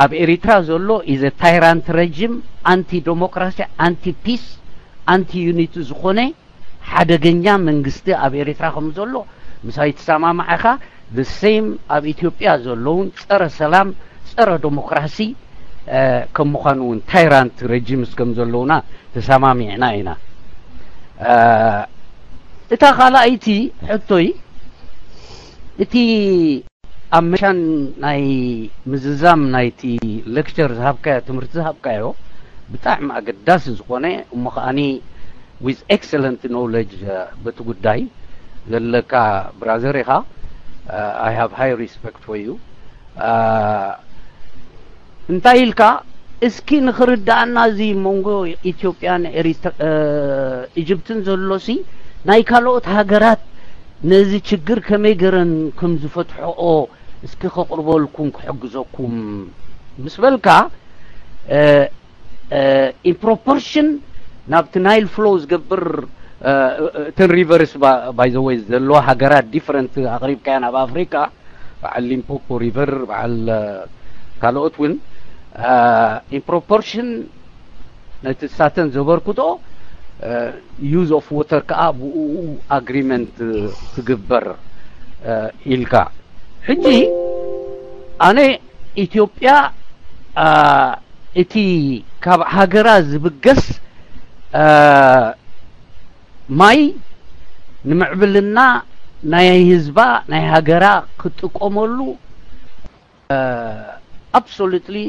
ኣብ ኤሪትራ ዘሎ is a tyrant regime, ኣንቲ ዴሞክራሲ፣ ኣንቲ ፒስ፣ ኣንቲ ዩኒቲ ዝኾነ ሓደገኛ መንግስቲ ኣብ ኤሪትራ ከም ዘሎ ምሳይ ትሰማማዕ ኢኻ። The same ኣብ ኢትዮጵያ ዘለውን ጸረ ሰላም፣ ጸረ ዴሞክራሲ፣ ከም ምዃኑ እውን ታይራንት ረጂምስ ከም ዘለውና ተሰማሚዕና ኢና። እታ ካልኣይቲ ሕቶይ፣ እቲ ኣብ መሻን ናይ ምዝዛም ናይቲ ሌክቸር ዝሃብካዮ፣ ትምህርቲ ዝሃብካዮ፣ ብጣዕሚ ኣገዳሲ ዝኾነ እሞ ከዓኒ with excellent knowledge በቲ ጉዳይ ዘለካ ብራዘር ኢኻ። I have high respect for you። እንታይ ኢልካ? እስኪ ንኽርዳኣና፣ እዚ መንጎ ኢትዮጵያን ኢጅፕትን ዘሎሲ፣ ናይ ካልኦት ሃገራት ነዚ ችግር ከመይ ገረን ከም ዝፈትሖኦ እስኪ ከቕርበልኩም፣ ክሕግዘኩም ምስ በልካ፣ in proportion ናብቲ ናይል ፍሎ ዝገብር፣ እተን ሪቨርስ፣ ባይ ዘ ወይ፣ ዘለዋ ሃገራት ዲፈረንት ኣቕሪብካያ፣ ናብ ኣፍሪካ በዓል ሊምፖፖ ሪቨር፣ በዓል ካልኦት እውን in proportion ነቲ ሳተን ዘበርክቶ use of water ከዓ ብኡ ኣግሪመንት ትግበር ኢልካ። ሕጂ ኣነ፣ ኢትዮጵያ እቲ ካብ ሃገራ ዝብገስ ማይ ንምዕብልና ናይ ህዝባ፣ ናይ ሃገራ ክጥቀመሉ፣ absolutely፣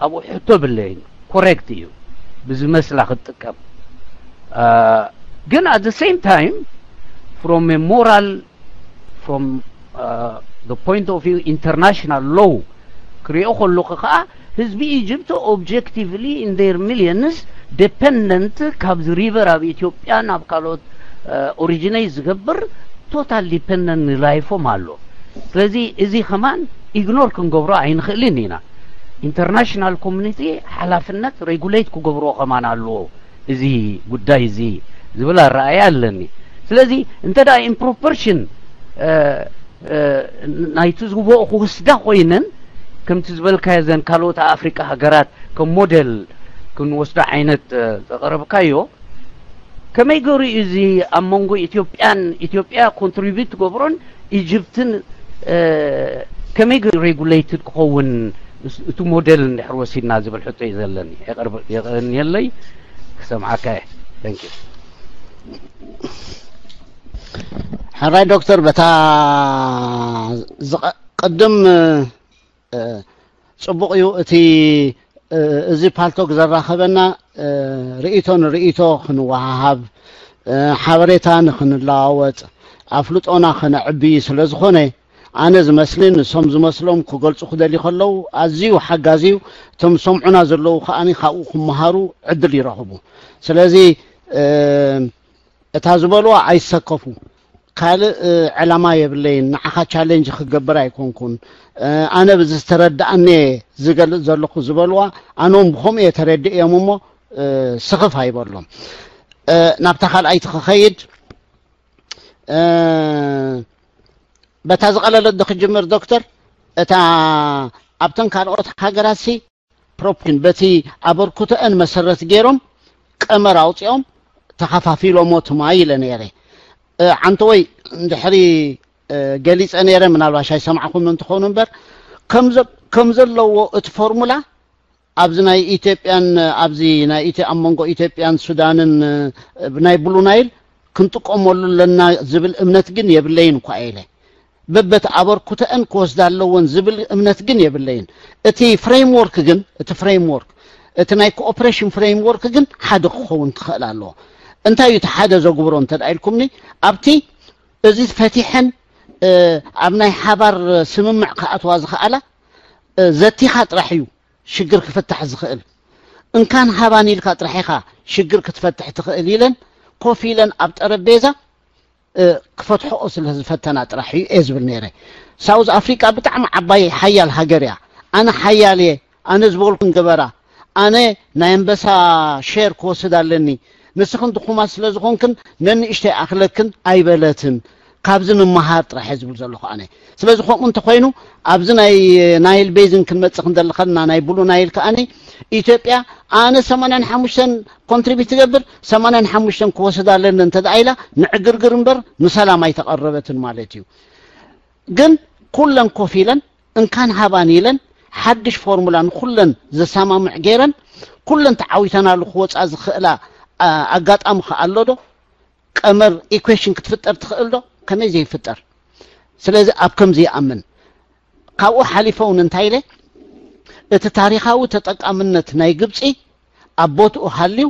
ኣብኡ ሕቶ ብለይን። ኮሬክት እዩ ብዝመስላ ክትጥቀም። ግን at the same time, from a moral, from the point of view international law ክሪኦ ከለኹ ከዓ፣ ህዝቢ ኢጅፕት objectively in their millions dependent ካብዚ ሪቨር ኣብ ኢትዮጵያ ናብ ካልኦት ኦሪጂነይ ዝገብር ቶታል ዲፐንደንት ላይፎም ኣሎ። ስለዚ እዚ ከማን ኢግኖር ክንገብሮ ኣይንኽእልን ኢና። ኢንተርናሽናል ኮሚኒቲ ሓላፍነት ሬጉሌት ክገብሮ ከማን ኣለዎ እዚ ጉዳይ እዚ ዝብል ኣረኣያ ኣለኒ። ስለዚ እንተ ደኣ ኢን ፕሮፖርሽን ናይቲ ዝግብኦ ክወስዳ ኮይነን፣ ከምቲ ዝበልካዮ ዘን ካልኦት ኣፍሪቃ ሃገራት ከም ሞዴል ክንወስዶ ዓይነት ዘቐረብካዮ፣ ከመይ ገይሩ እዩ እዚ ኣብ መንጎ ኢትዮጵያን፣ ኢትዮጵያ ኮንትሪቢዩት ትገብሮን ኢጅፕትን ከመይ ገይሩ ሬጉሌትድ ክኸውን እቲ ሞዴል እንድሕር ወሲድና ዝብል ሕቶ እዩ ዘለኒ። የቐንየለይ፣ ክሰምዓካ እየ። Thank you። ሕራይ ዶክተር፣ በታ ቅድም ጽቡቕ እዩ እቲ እዚ ፓልቶክ ዘራኸበና፣ ርእይቶ ንርእይቶ ክንወሃሃብ፣ ሓበሬታ ንክንለዋወጥ፣ ኣፍልጦና ከነዕቢ ስለ ዝኾነ፣ ኣነ ዝመስልን ንሶም ዝመስሎም ክገልጹ ክደልዩ ከለዉ፣ ኣዝዩ ሓጋዚ እዩ። እቶም ዝሰምዑና ዘለዉ ከኣ ካብኡ ክመሃሩ ዕድል ይረኽቡ። ስለዚ እታ ዝበልዋ ኣይሰከፉ። ካልእ ዕላማ የብለይን፣ ንዓኻ ቻሌንጅ ክገብር ኣይኮንኩን። ኣነ ብዚ ዝተረድኣኒ እየ ዝገልጽ ዘለኹ ዝበልዋ፣ ኣነውን ብኸምኡ እየ ተረዲእዮም እሞ ስኽፍ ኣይበሎም። ናብታ ካልኣይቲ ክኸይድ፣ በታ ዝቐለለት ዶ ክጅምር ዶክተር? እታ ኣብተን ካልኦት ሃገራት ሲ ፕሮፖርሽን በቲ ኣበርክቶአን መሰረት ገይሮም ቀመር ኣውፂኦም ተኸፋፊሎሞ እቲ ማይ ኢለ ነይረ። ዓንተወይ እንድሕሪ ገሊፀ ነይረ፣ ምናልባሽ ኣይሰማዕኹም እንትኾኑ እምበር፣ ከም ዘለዎ እቲ ፎርሙላ ኣብዚ ናይ ኢትዮጵያን ኣብዚ ናይ ኢትዮ ኣብ መንጎ ኢትዮጵያን ሱዳንን ናይ ብሉ ናይል ክንጥቀመሉ ኣለና ዝብል እምነት ግን የብለይን እኳ ኢለ። በበቲ ኣበርክቶአን ክወስዳ ኣለወን ዝብል እምነት ግን የብለይን። እቲ ፍሬምወርክ ግን፣ እቲ ፍሬምወርክ፣ እቲ ናይ ኮኦፕሬሽን ፍሬምወርክ ግን ሓደ ክኸውን ክኽእል ኣለዎ። እንታይ እዩ እቲ ሓደ ዘግብሮ እንተ ደኣ ኢልኩምኒ፣ ኣብቲ እዚ ፈቲሐን ኣብ ናይ ሓባር ስምምዕ ክኣትዋ ዝኽኣላ ዘቲኻ ጥራሕ እዩ ሽግር ክፍታሕ ዝኽእል። እንካን ሃባን ኢልካ ጥራሕ ኢኻ ሽግር ክትፈትሕ ትኽእል ኢለን ኮፍ ኢለን ኣብ ጠረጴዛ ክፈትሕኦ ስለ ዝፈተና ጥራሕ እዩ እየ ዝብል ነይረ። ሳውዝ ኣፍሪቃ ብጣዕሚ ዓባይ ሓያል ሃገር እያ። ኣነ ሓያል እየ፣ ኣነ ዝበልኩን ግበራ፣ ኣነ ናይ ኣንበሳ ሼር ክወስድ ኣለኒ፣ ንስኽን ድኹማት ስለ ዝኾንክን ነንእሽተይ ኣኽለክን ኣይበለትን። ካብዚ ንመሃር ጥራሕ እየ ዝብል ዘለኹ ኣነ። ስለዚ ከምኡ እንተኾይኑ ኣብዚ ናይ ናይል ቤዝን ክንመጽእ ክንደሊ ከለና ናይ ብሉ ናይል ከኣኒ ኢትዮጵያ ኣነ ሰማንያን ሓሙሽተን ኮንትሪቢዩት ትገብር፣ ሰማንያን ሓሙሽተን ክወስድ ኣለኒ እንተ ደኣ ኢላ ንዕግርግር እምበር ንሰላም ኣይተቐረበትን ማለት እዩ። ግን ኩለን ኮፍ ኢለን እንካን ሃባን ኢለን ሓድሽ ፎርሙላ ንኩለን ዘሰማምዕ ገይረን ኩለን ተዓዊተናሉ ክወፃ ዝኽእላ ኣጋጣሚ ከ ኣሎ ዶ? ቀመር ኢኩዌሽን ክትፍጠር ትኽእል ዶ? ከመይ ዘይፍጠር? ስለዚ ኣብ ከምዚ ይኣምን። ካብኡ ሓሊፈ እውን እንታይ ኢለ፣ እቲ ታሪኻዊ ተጠቃምነት ናይ ግብፂ ኣብ ቦትኡ ሃልዩ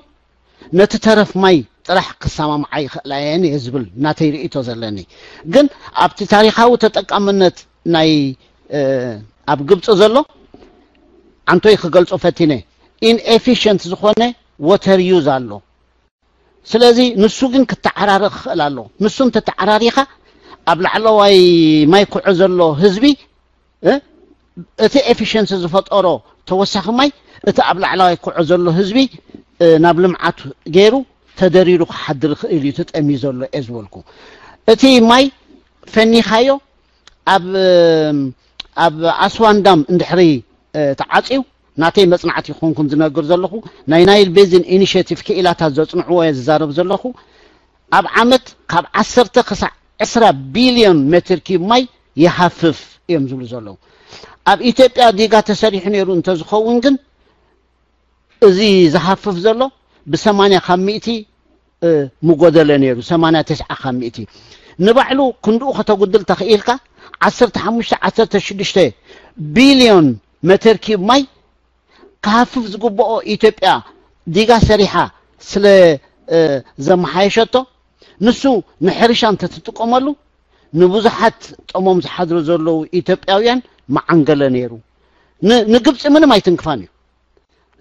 ነቲ ተረፍ ማይ ጥራሕ ክሰማምዓ ይኽእላ እየን እየ ዝብል ናተይ ርእይቶ ዘለኒ። ግን ኣብቲ ታሪኻዊ ተጠቃምነት ናይ ኣብ ግብፂ ዘሎ ዓንቶይ ክገልፆ ፈቲነ፣ ኢንኤፊሽንት ዝኾነ ወተር ዩዝ ኣሎ። ስለዚ ንሱ ግን ክተዓራረቕ ክኽእል ኣለዎ። ንሱ እንተተዓራሪኻ ኣብ ላዕለዋይ ማይ ኩዖ ዘሎ ህዝቢ እቲ ኤፊሽንሲ ዝፈጠሮ ተወሳኺ ማይ እቲ ኣብ ላዕለዋይ ኩዖ ዘሎ ህዝቢ ናብ ልምዓት ገይሩ ተደሪሩ ክሓድር ይኽእል እዩ ተጠምዩ ዘሎ እየ ዝበልኩ። እቲ ማይ ፈኒኻዮ ኣብ ኣብ ኣስዋን ዳም እንድሕሪ ተዓፅዩ ናተይ መፅናዕቲ ይኾንኩም ዝነግር ዘለኹ ናይ ናይል ቤዝን ኢኒሽቲቭ ክኢላታት ዘፅንዕዎ እየ ዝዛረብ ዘለኹ። ኣብ ዓመት ካብ ዓሰርተ ክሳዕ ዕስራ ቢልዮን ሜትር ኪብ ማይ ይሃፍፍ እዮም ዝብሉ ዘለዉ። ኣብ ኢትዮጵያ ዲጋ ተሰሪሑ ነይሩ እንተዝኸውን ግን እዚ ዝሃፍፍ ዘሎ ብሰማንያ ካብ ሚእቲ ምጎደለ ነይሩ፣ ሰማንያ ተስዓ ካብ ሚእቲ። ንባዕሉ ክንድኡ ከተጉድል ተኽኢልካ ዓሰርተ ሓሙሽተ ዓሰርተ ሽዱሽተ ቢልዮን ሜትር ኪብ ማይ ክሃፍፍ ዝግብኦ ኢትዮጵያ ዲጋ ሰሪሓ ስለ ዘመሓየሸቶ ንሱ ንሕርሻ እንተትጥቀመሉ ንብዙሓት ጠሞም ዝሓድሩ ዘለዉ ኢትዮጵያውያን መዓንገለ ነይሩ። ንግብፂ ምንም ኣይትንክፋን እዩ።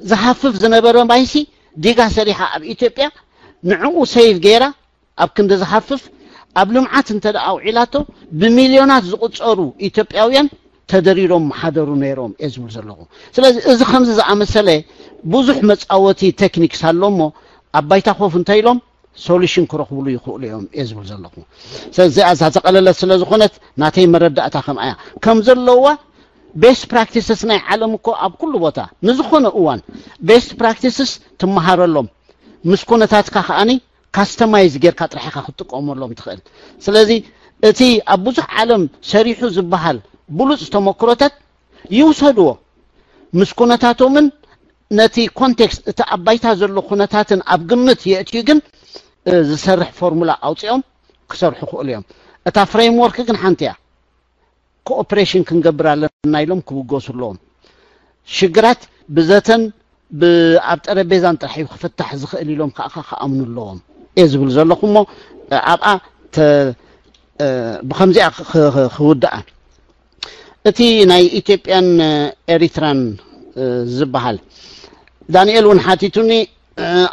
ዝሃፍፍ ዝነበረ ማይሲ ዲጋ ሰሪሓ ኣብ ኢትዮጵያ ንዕኡ ሰይቭ ገይራ ኣብ ክንዲ ዝሃፍፍ ኣብ ልምዓት እንተ ደኣ ኣውዒላቶ ብሚልዮናት ዝቑፀሩ ኢትዮጵያውያን ተደሪሮም ምሓደሩ ነይሮም እየ ዝብል ዘለኹ። ስለዚ እዚ ከምዚ ዝኣመሰለ ብዙሕ መፃወቲ ቴክኒክስ ኣሎ እሞ ኣብ ባይታ ኮፍ እንተ ኢሎም ሶሉሽን ክረኽብሉ ይኽእሉ እዮም እየ ዝብል ዘለኹ። ስለዚኣ እዛ ተቐለለት ስለ ዝኾነት ናተይ መረዳእታ ከምኣያ ከም ዘለዋ ቤስት ፕራክቲስስ ናይ ዓለም እኮ ኣብ ኩሉ ቦታ ንዝኾነ እዋን ቤስት ፕራክቲስስ ትመሃረሎም። ምስ ኩነታትካ ከኣኒ ካስተማይዝ ጌርካ ጥራሕ ኢኻ ክትጥቀመሎም ትኽእል። ስለዚ እቲ ኣብ ብዙሕ ዓለም ሰሪሑ ዝበሃል ብሉፅ ተመክሮታት ይውሰድዎ ምስ ኩነታቶምን ነቲ ኮንቴክስት እቲ ኣብ ባይታ ዘሎ ኩነታትን ኣብ ግምት የእትዩ ግን ዝሰርሕ ፎርሙላ ኣውፂኦም ክሰርሑ ክእሉ እዮም። እታ ፍሬምወርክ ግን ሓንቲ እያ። ኮኦፕሬሽን ክንገብር ኣለና ኢሎም ክብገሱ ኣለዎም። ሽግራት ብዘተን ኣብ ጠረጴዛን ጥራሕ እዩ ክፍታሕ ዝኽእል ኢሎም ከዓ ክኣምኑ ኣለዎም እየ ዝብል ዘለኹ እሞ ኣብኣ ብከምዚኣ ክውድኣ እቲ ናይ ኢትዮጵያን ኤሪትራን ዝበሃል ዳንኤል እውን ሓቲቱኒ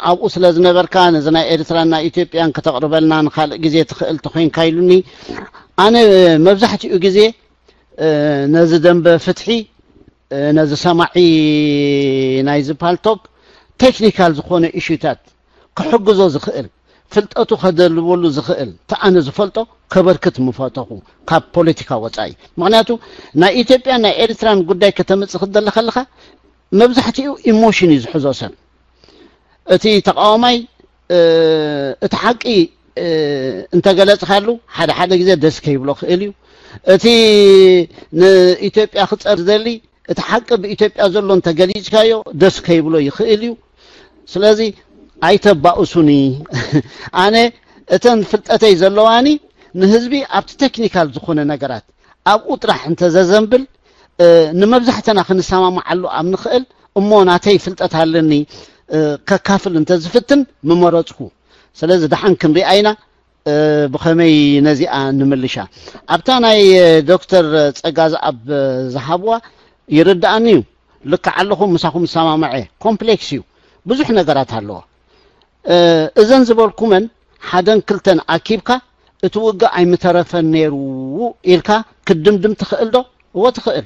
ኣብኡ ስለ ዝነበርካ ነዚ ናይ ኤርትራን ናይ ኢትዮጵያን ከተቕርበልና ንካልእ ግዜ ትኽእል ተኮይንካ ኢሉኒ። ኣነ መብዛሕትኡ ግዜ ነዚ ደንበ ፍትሒ ነዚ ሰማዒ ናይዚ ፓልቶክ ቴክኒካል ዝኾነ ኢሹታት ክሕግዞ ዝኽእል ፍልጠቱ ከደልበሉ ዝኽእል ተኣነ ዝፈልጦ ከበርክት ምፈተኹ ካብ ፖለቲካ ወፃኢ። ምክንያቱ ናይ ኢትዮጵያን ናይ ኤርትራን ጉዳይ ከተምፅእ ክትደሊ ከለካ መብዛሕትኡ ኢሞሽን እዩ ዝሕዞ ሰብ። እቲ ተቃዋማይ እቲ ሓቂ እንተገለፅካሉ ሓደ ሓደ ግዜ ደስ ከይብሎ ክእል እዩ። እቲ ንኢትዮጵያ ክፀር ዝደሊ እቲ ሓቂ ብኢትዮጵያ ዘሎ እንተገሊፅካዮ ደስ ከይብሎ ይኽእል እዩ። ስለዚ ኣይተባእሱኒ። ኣነ እተን ፍልጠተይ ዘለዋኒ ንህዝቢ ኣብቲ ቴክኒካል ዝኾነ ነገራት ኣብኡ ጥራሕ እንተዘዘንብል ንመብዛሕትና ክንሰማማዓሉ ኣብ ንኽእል እሞ ናተይ ፍልጠት ኣለኒ ከካፍል እንተዝፍትን ምመረፅኩ። ስለዚ ደሓን ክንሪኣ ኢና። ብኸመይ ነዚኣ ንምልሻ ኣብታ ናይ ዶክተር ፀጋዝኣብ ዝሃብዋ ይርድኣኒ እዩ። ልክዕ ኣለኹም፣ ምሳኹም ዝሰማምዐ ኮምፕሌክስ እዩ፣ ብዙሕ ነገራት ኣለዎ። እዘን ዝበልኩመን ሓደን ክልተን ኣኪብካ እቲ ውግእ ኣይምተረፈን ነይሩ ኢልካ ክትድምድም ትኽእል ዶ? እወ ትኽእል።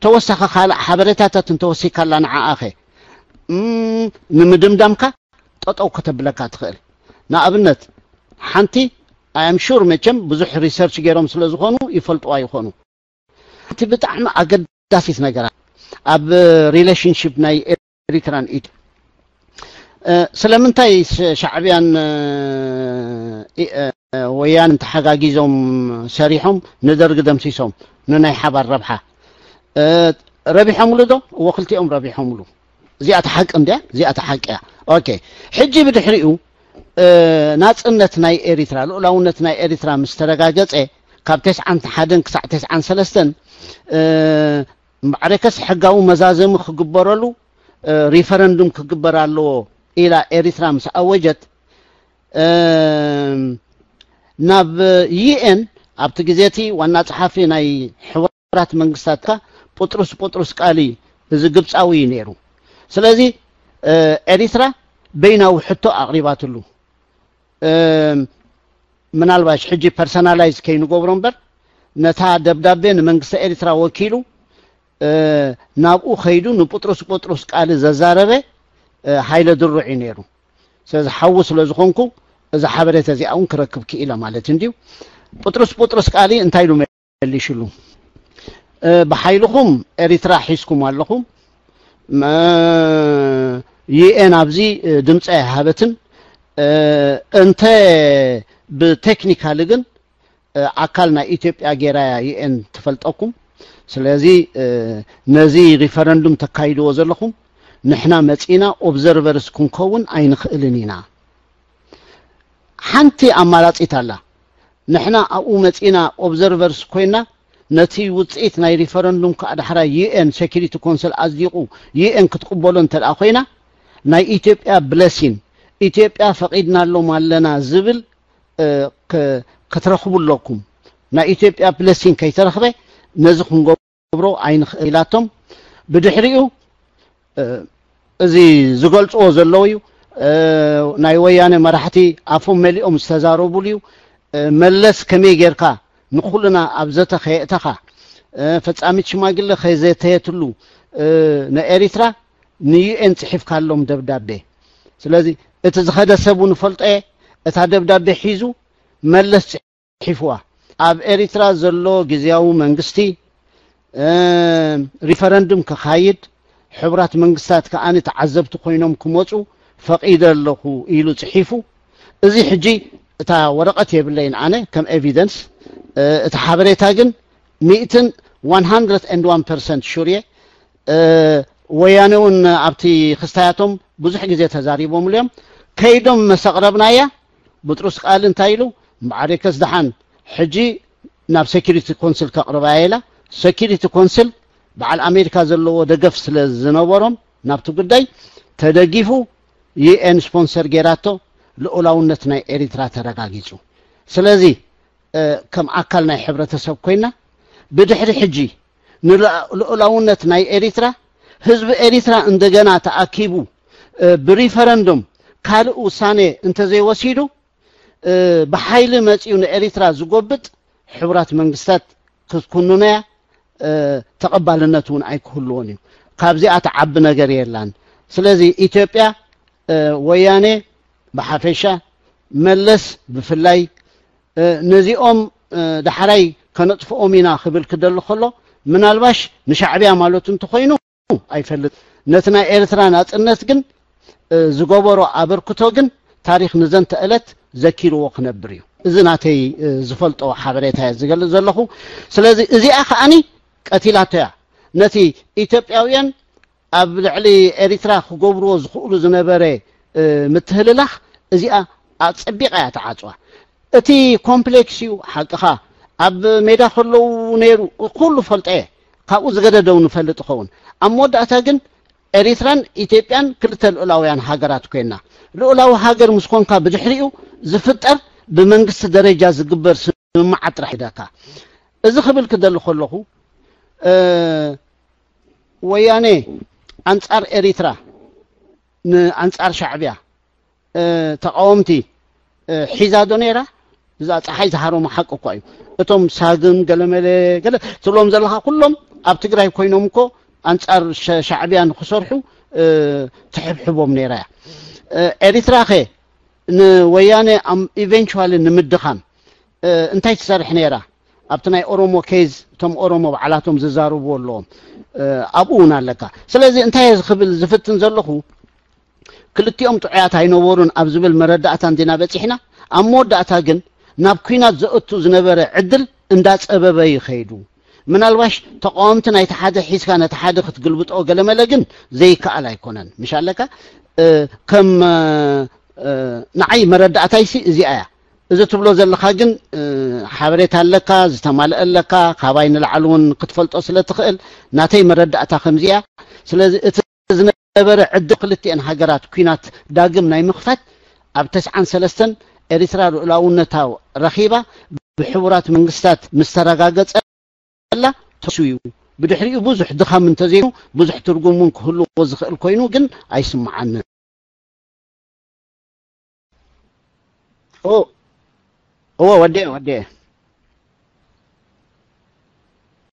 ተወሳኺ ካልእ ሓበሬታታት እንተወሲካላ ንዓኣኸ ንምድምዳምካ ጠጠው ከተብለካ ትኽእል። ንኣብነት ሓንቲ ኣም ሹር መቸም ብዙሕ ሪሰርች ገይሮም ስለ ዝኾኑ ይፈልጥዋ ይኾኑ። ሓንቲ ብጣዕሚ ኣገዳሲት ነገራት ኣብ ሪሌሽንሽፕ ናይ ኤሪትራን ኢድ ስለምንታይ ሻዕብያን ወያንን ተሓጋጊዞም ሰሪሖም ንደርግ ደምሲሶም ንናይ ሓባር ረብሓ ረቢሖምሉ ዶ? እዎ፣ ክልቲኦም ረቢሖምሉ። እዚኣ እቲ ሓቂ እንድያ፣ እዚኣ እቲ ሓቂ እያ። ኦኬ፣ ሕጂ ብድሕሪኡ ናፅነት ናይ ኤሪትራ፣ ልኡላውነት ናይ ኤሪትራ ምስ ተረጋገፀ፣ ካብ ተስዓን ሓደን ክሳዕ ተስዓን ሰለስተን ማዕረከስ ሕጋዊ መዛዘሚ ክግበረሉ ሪፈረንዱም ክግበር ኣለዎ ኢላ ኤሪትራ ምስ ኣወጀት፣ ናብ ዩኤን ኣብቲ ግዜ እቲ ዋና ጸሓፊ ናይ ሕቡራት መንግስታት ጴጥሮስ ጴጥሮስ ቃሊ፣ እዚ ግብጻዊ እዩ ነይሩ። ስለዚ ኤሪትራ በይናዊ ሕቶ ኣቕሪባትሉ። ምናልባሽ ሕጂ ፐርሰናላይዝ ከይንገብሮ እምበር፣ ነታ ደብዳቤ ንመንግስቲ ኤሪትራ ወኪሉ ናብኡ ከይዱ ንጴጥሮስ ጴጥሮስ ቃሊ ዘዛረበ ሃይለ ድሩዕ እዩ ነይሩ። ስለዚ ሓዉ ስለ ዝኾንኩ፣ እዛ ሓበሬታ እዚኣ እውን ክረክብ ክኢለ ማለት እንድዩ። ጴጥሮስ ጴጥሮስ ቃሊ እንታይ ኢሉ መሊሽሉ? ብሓይልኹም ኤሪትራ ሒዝኩም ኣለኹም። ዩኤን ኣብዚ ድምፂ ኣይሃበትን። እንተ ብቴክኒካሊ ግን ኣካል ናይ ኢትዮጵያ ጌራ እያ ዩኤን ትፈልጠኩም። ስለዚ ነዚ ሪፈረንዱም ተካይድዎ ዘለኹም፣ ንሕና መፂና ኦብዘርቨርስ ክንከውን ኣይንኽእልን ኢና። ሓንቲ ኣማራፂት ኣላ። ንሕና ኣብኡ መፂና ኦብዘርቨርስ ኮይና፣ ነቲ ውፅኢት ናይ ሪፈረንዱም ከዓ ዳሕራይ ዩኤን ሴኪሪቲ ኮንሰል ኣጽዲቑ፣ ዩኤን ክትቕበሎ እንተ ደኣ ኮይና፣ ናይ ኢትዮጵያ ብለሲን፣ ኢትዮጵያ ፈቒድናሎም ኣለና ዝብል ክትረኽቡ ኣለኩም። ናይ ኢትዮጵያ ብለሲን ከይተረኽበ ነዚ ክንገብሮ ኣይንኽእል ኢላቶም። ብድሕሪኡ እዚ ዝገልጽዎ ዘለዉ እዩ። ናይ ወያነ መራሕቲ ኣፎም መሊኦም ዝተዛረቡሉ እዩ። መለስ ከመይ ጌርካ ንኹልና ኣብ ዘተ ከየእተኻ፣ ፈጻሚት ሽማግለ ከዘተየትሉ፣ ንኤሪትራ ንዩኤን ጽሒፍካሎም ደብዳቤ። ስለዚ እቲ ዝኸደ ሰብ እውን እፈልጦ እየ። እታ ደብዳቤ ሒዙ መለስ ጽሒፍዋ። ኣብ ኤሪትራ ዘሎ ግዝያዊ መንግስቲ ሪፈረንዱም ክኻይድ፣ ሕቡራት መንግስታት ከኣ ተዓዘብቲ ኮይኖም ክመጹ ፈቒደ ኣለኹ ኢሉ ጽሒፉ። እዚ ሕጂ እታ ወረቐት የብለይን ኣነ ከም ኤቪደንስ፣ እቲ ሓበሬታ ግን ሚእትን ዋን ሃንድረድ ኤንድ ዋን ፐርሰንት ሹር እየ። ወያነ እውን ኣብቲ ክስታያቶም ብዙሕ ግዜ ተዛሪቦምሉ እዮም። ከይዶም መሰቕረብናያ። ብጥሩስ ቃል እንታይ ኢሉ? እምበኣር ከስ ደሓን ሕጂ ናብ ሴኪሪቲ ኮንስል ከቕርባ ኢላ። ሴኪሪቲ ኮንስል በዓል ኣሜሪካ ዘለዎ ደገፍ ስለ ዝነበሮም ናብቲ ጉዳይ ተደጊፉ ዩኤን ስፖንሰር ጌራቶ ልኡላውነት ናይ ኤሪትራ ተረጋጊጹ። ስለዚ ከም ኣካል ናይ ሕብረተሰብ ኮይና ብድሕሪ ሕጂ ንልኡላውነት ናይ ኤሪትራ ህዝቢ ኤሪትራ እንደገና ተኣኪቡ ብሪፈረንዱም ካልእ ውሳኔ እንተዘይወሲዱ ብሓይሊ መጺኡ ንኤሪትራ ዝጎብጥ ሕቡራት መንግስታት ክትኩንኖያ ተቐባልነት እውን ኣይክህልዎን እዩ። ካብዚኣ ትዓቢ ነገር የላን። ስለዚ ኢትዮጵያ ወያነ ብሓፈሻ መለስ ብፍላይ ነዚኦም ዳሕራይ ከነጥፍኦም ኢና ክብል ክደሊ ከሎ ምናልባሽ ንሻዕብያ ማለቱ እንተኾይኑ ኣይፈልጥ። ነቲ ናይ ኤርትራ ናጽነት ግን ዝገበሮ ኣበርክቶ ግን ታሪኽ ንዘንተ ዕለት ዘኪርዎ ክነብር እዩ። እዚ ናተይ ዝፈልጦ ሓበሬታ እየ ዝገልጽ ዘለኹ። ስለዚ እዚኣ ከኣኒ ቀቲላቶ እያ። ነቲ ኢትዮጵያውያን ኣብ ልዕሊ ኤሪትራ ክገብርዎ ዝኽእሉ ዝነበረ ምትህልላኽ እዚኣ ኣጸቢቓ እያ ተዓጽዋ። እቲ ኮምፕሌክስ እዩ ሓቅኻ። ኣብ ሜዳ ከለዉ ነይሩ ኩሉ ፈልጠ እየ። ካብኡ ዝገደደው ንፈልጥ ኸውን። ኣብ መወዳእታ ግን ኤሪትራን ኢትዮጵያን ክልተ ልኡላውያን ሃገራት ኮይና። ልኡላዊ ሃገር ምስ ኮንካ ብድሕሪኡ ዝፍጠር ብመንግስቲ ደረጃ ዝግበር ስምምዓት ጥራሕ ይደካ። እዚ ክብል ክደሊ ከለኹ ወያነ ኣንጻር ኤሪትራ ንኣንጻር ሻዕብያ ተቃወምቲ ሒዛ ዶ ነይራ? እዛ ፀሓይ ዝሃሮማ ሓቂ እኳ እዩ። እቶም ሳግም ገለመለ ገለ ትብሎም ዘለካ ኩሎም ኣብ ትግራይ ኮይኖም እኮ ኣንፃር ሻዕብያ ንክሰርሑ ትሕብሕቦም ነይራ እያ። ኤሪትራ ከ ንወያነ ኢቨንቹዋሊ ንምድኻም እንታይ ትሰርሕ ነይራ? ኣብቲ ናይ ኦሮሞ ኬዝ እቶም ኦሮሞ ባዕላቶም ዝዛረብዎ ኣለዎም። ኣብኡ እውን ኣለካ። ስለዚ እንታይ እየ ክብል ዝፍትን ዘለኹ፣ ክልቲኦም ጥዑያት ኣይነበሩን ኣብ ዝብል መረዳእታ እንዲና በፂሕና። ኣብ መወዳእታ ግን ናብ ኲናት ዘእቱ ዝነበረ ዕድል እንዳፀበበ ይኸይዱ። ምናልባሽ ተቃወምቲ ናይቲ ሓደ ሒዝካ ነቲ ሓደ ክትግልብጦ ገለመለ ግን ዘይከኣል ኣይኮነን። ምሽ ኣለካ? እ፣ ከም እ፣ ንዓይ መረዳእታይሲ እዚኣ እያ። እዚ ትብሎ ዘለኻ ግን እ፣ ሓበሬታ ኣለካ፣ ዝተማልአ ኣለካ፣ ካባይ ንላዕሊ እውን ክትፈልጦ ስለ ትኽእል ናተይ መረዳእታ ከምዚ እያ። ስለዚ እቲ ዝነበረ ዕድል ክልቲኤን ሃገራት ኲናት ዳግም ናይ ምኽፋት ኣብ ተስዓን ሰለስተን ኤርትራ ልኡላውነታ ረኺባ ብሕቡራት መንግስታት ምስ ተረጋገጸ ላ ተስዩ። ብድሕሪኡ ብዙሕ ድኻም እንተዘይኑ ብዙሕ ትርጉም እውን ክህልዎ ዝኽእል ኮይኑ ግን ኣይስምዓንን። ኦ፣ እወ ወዴ ወዴ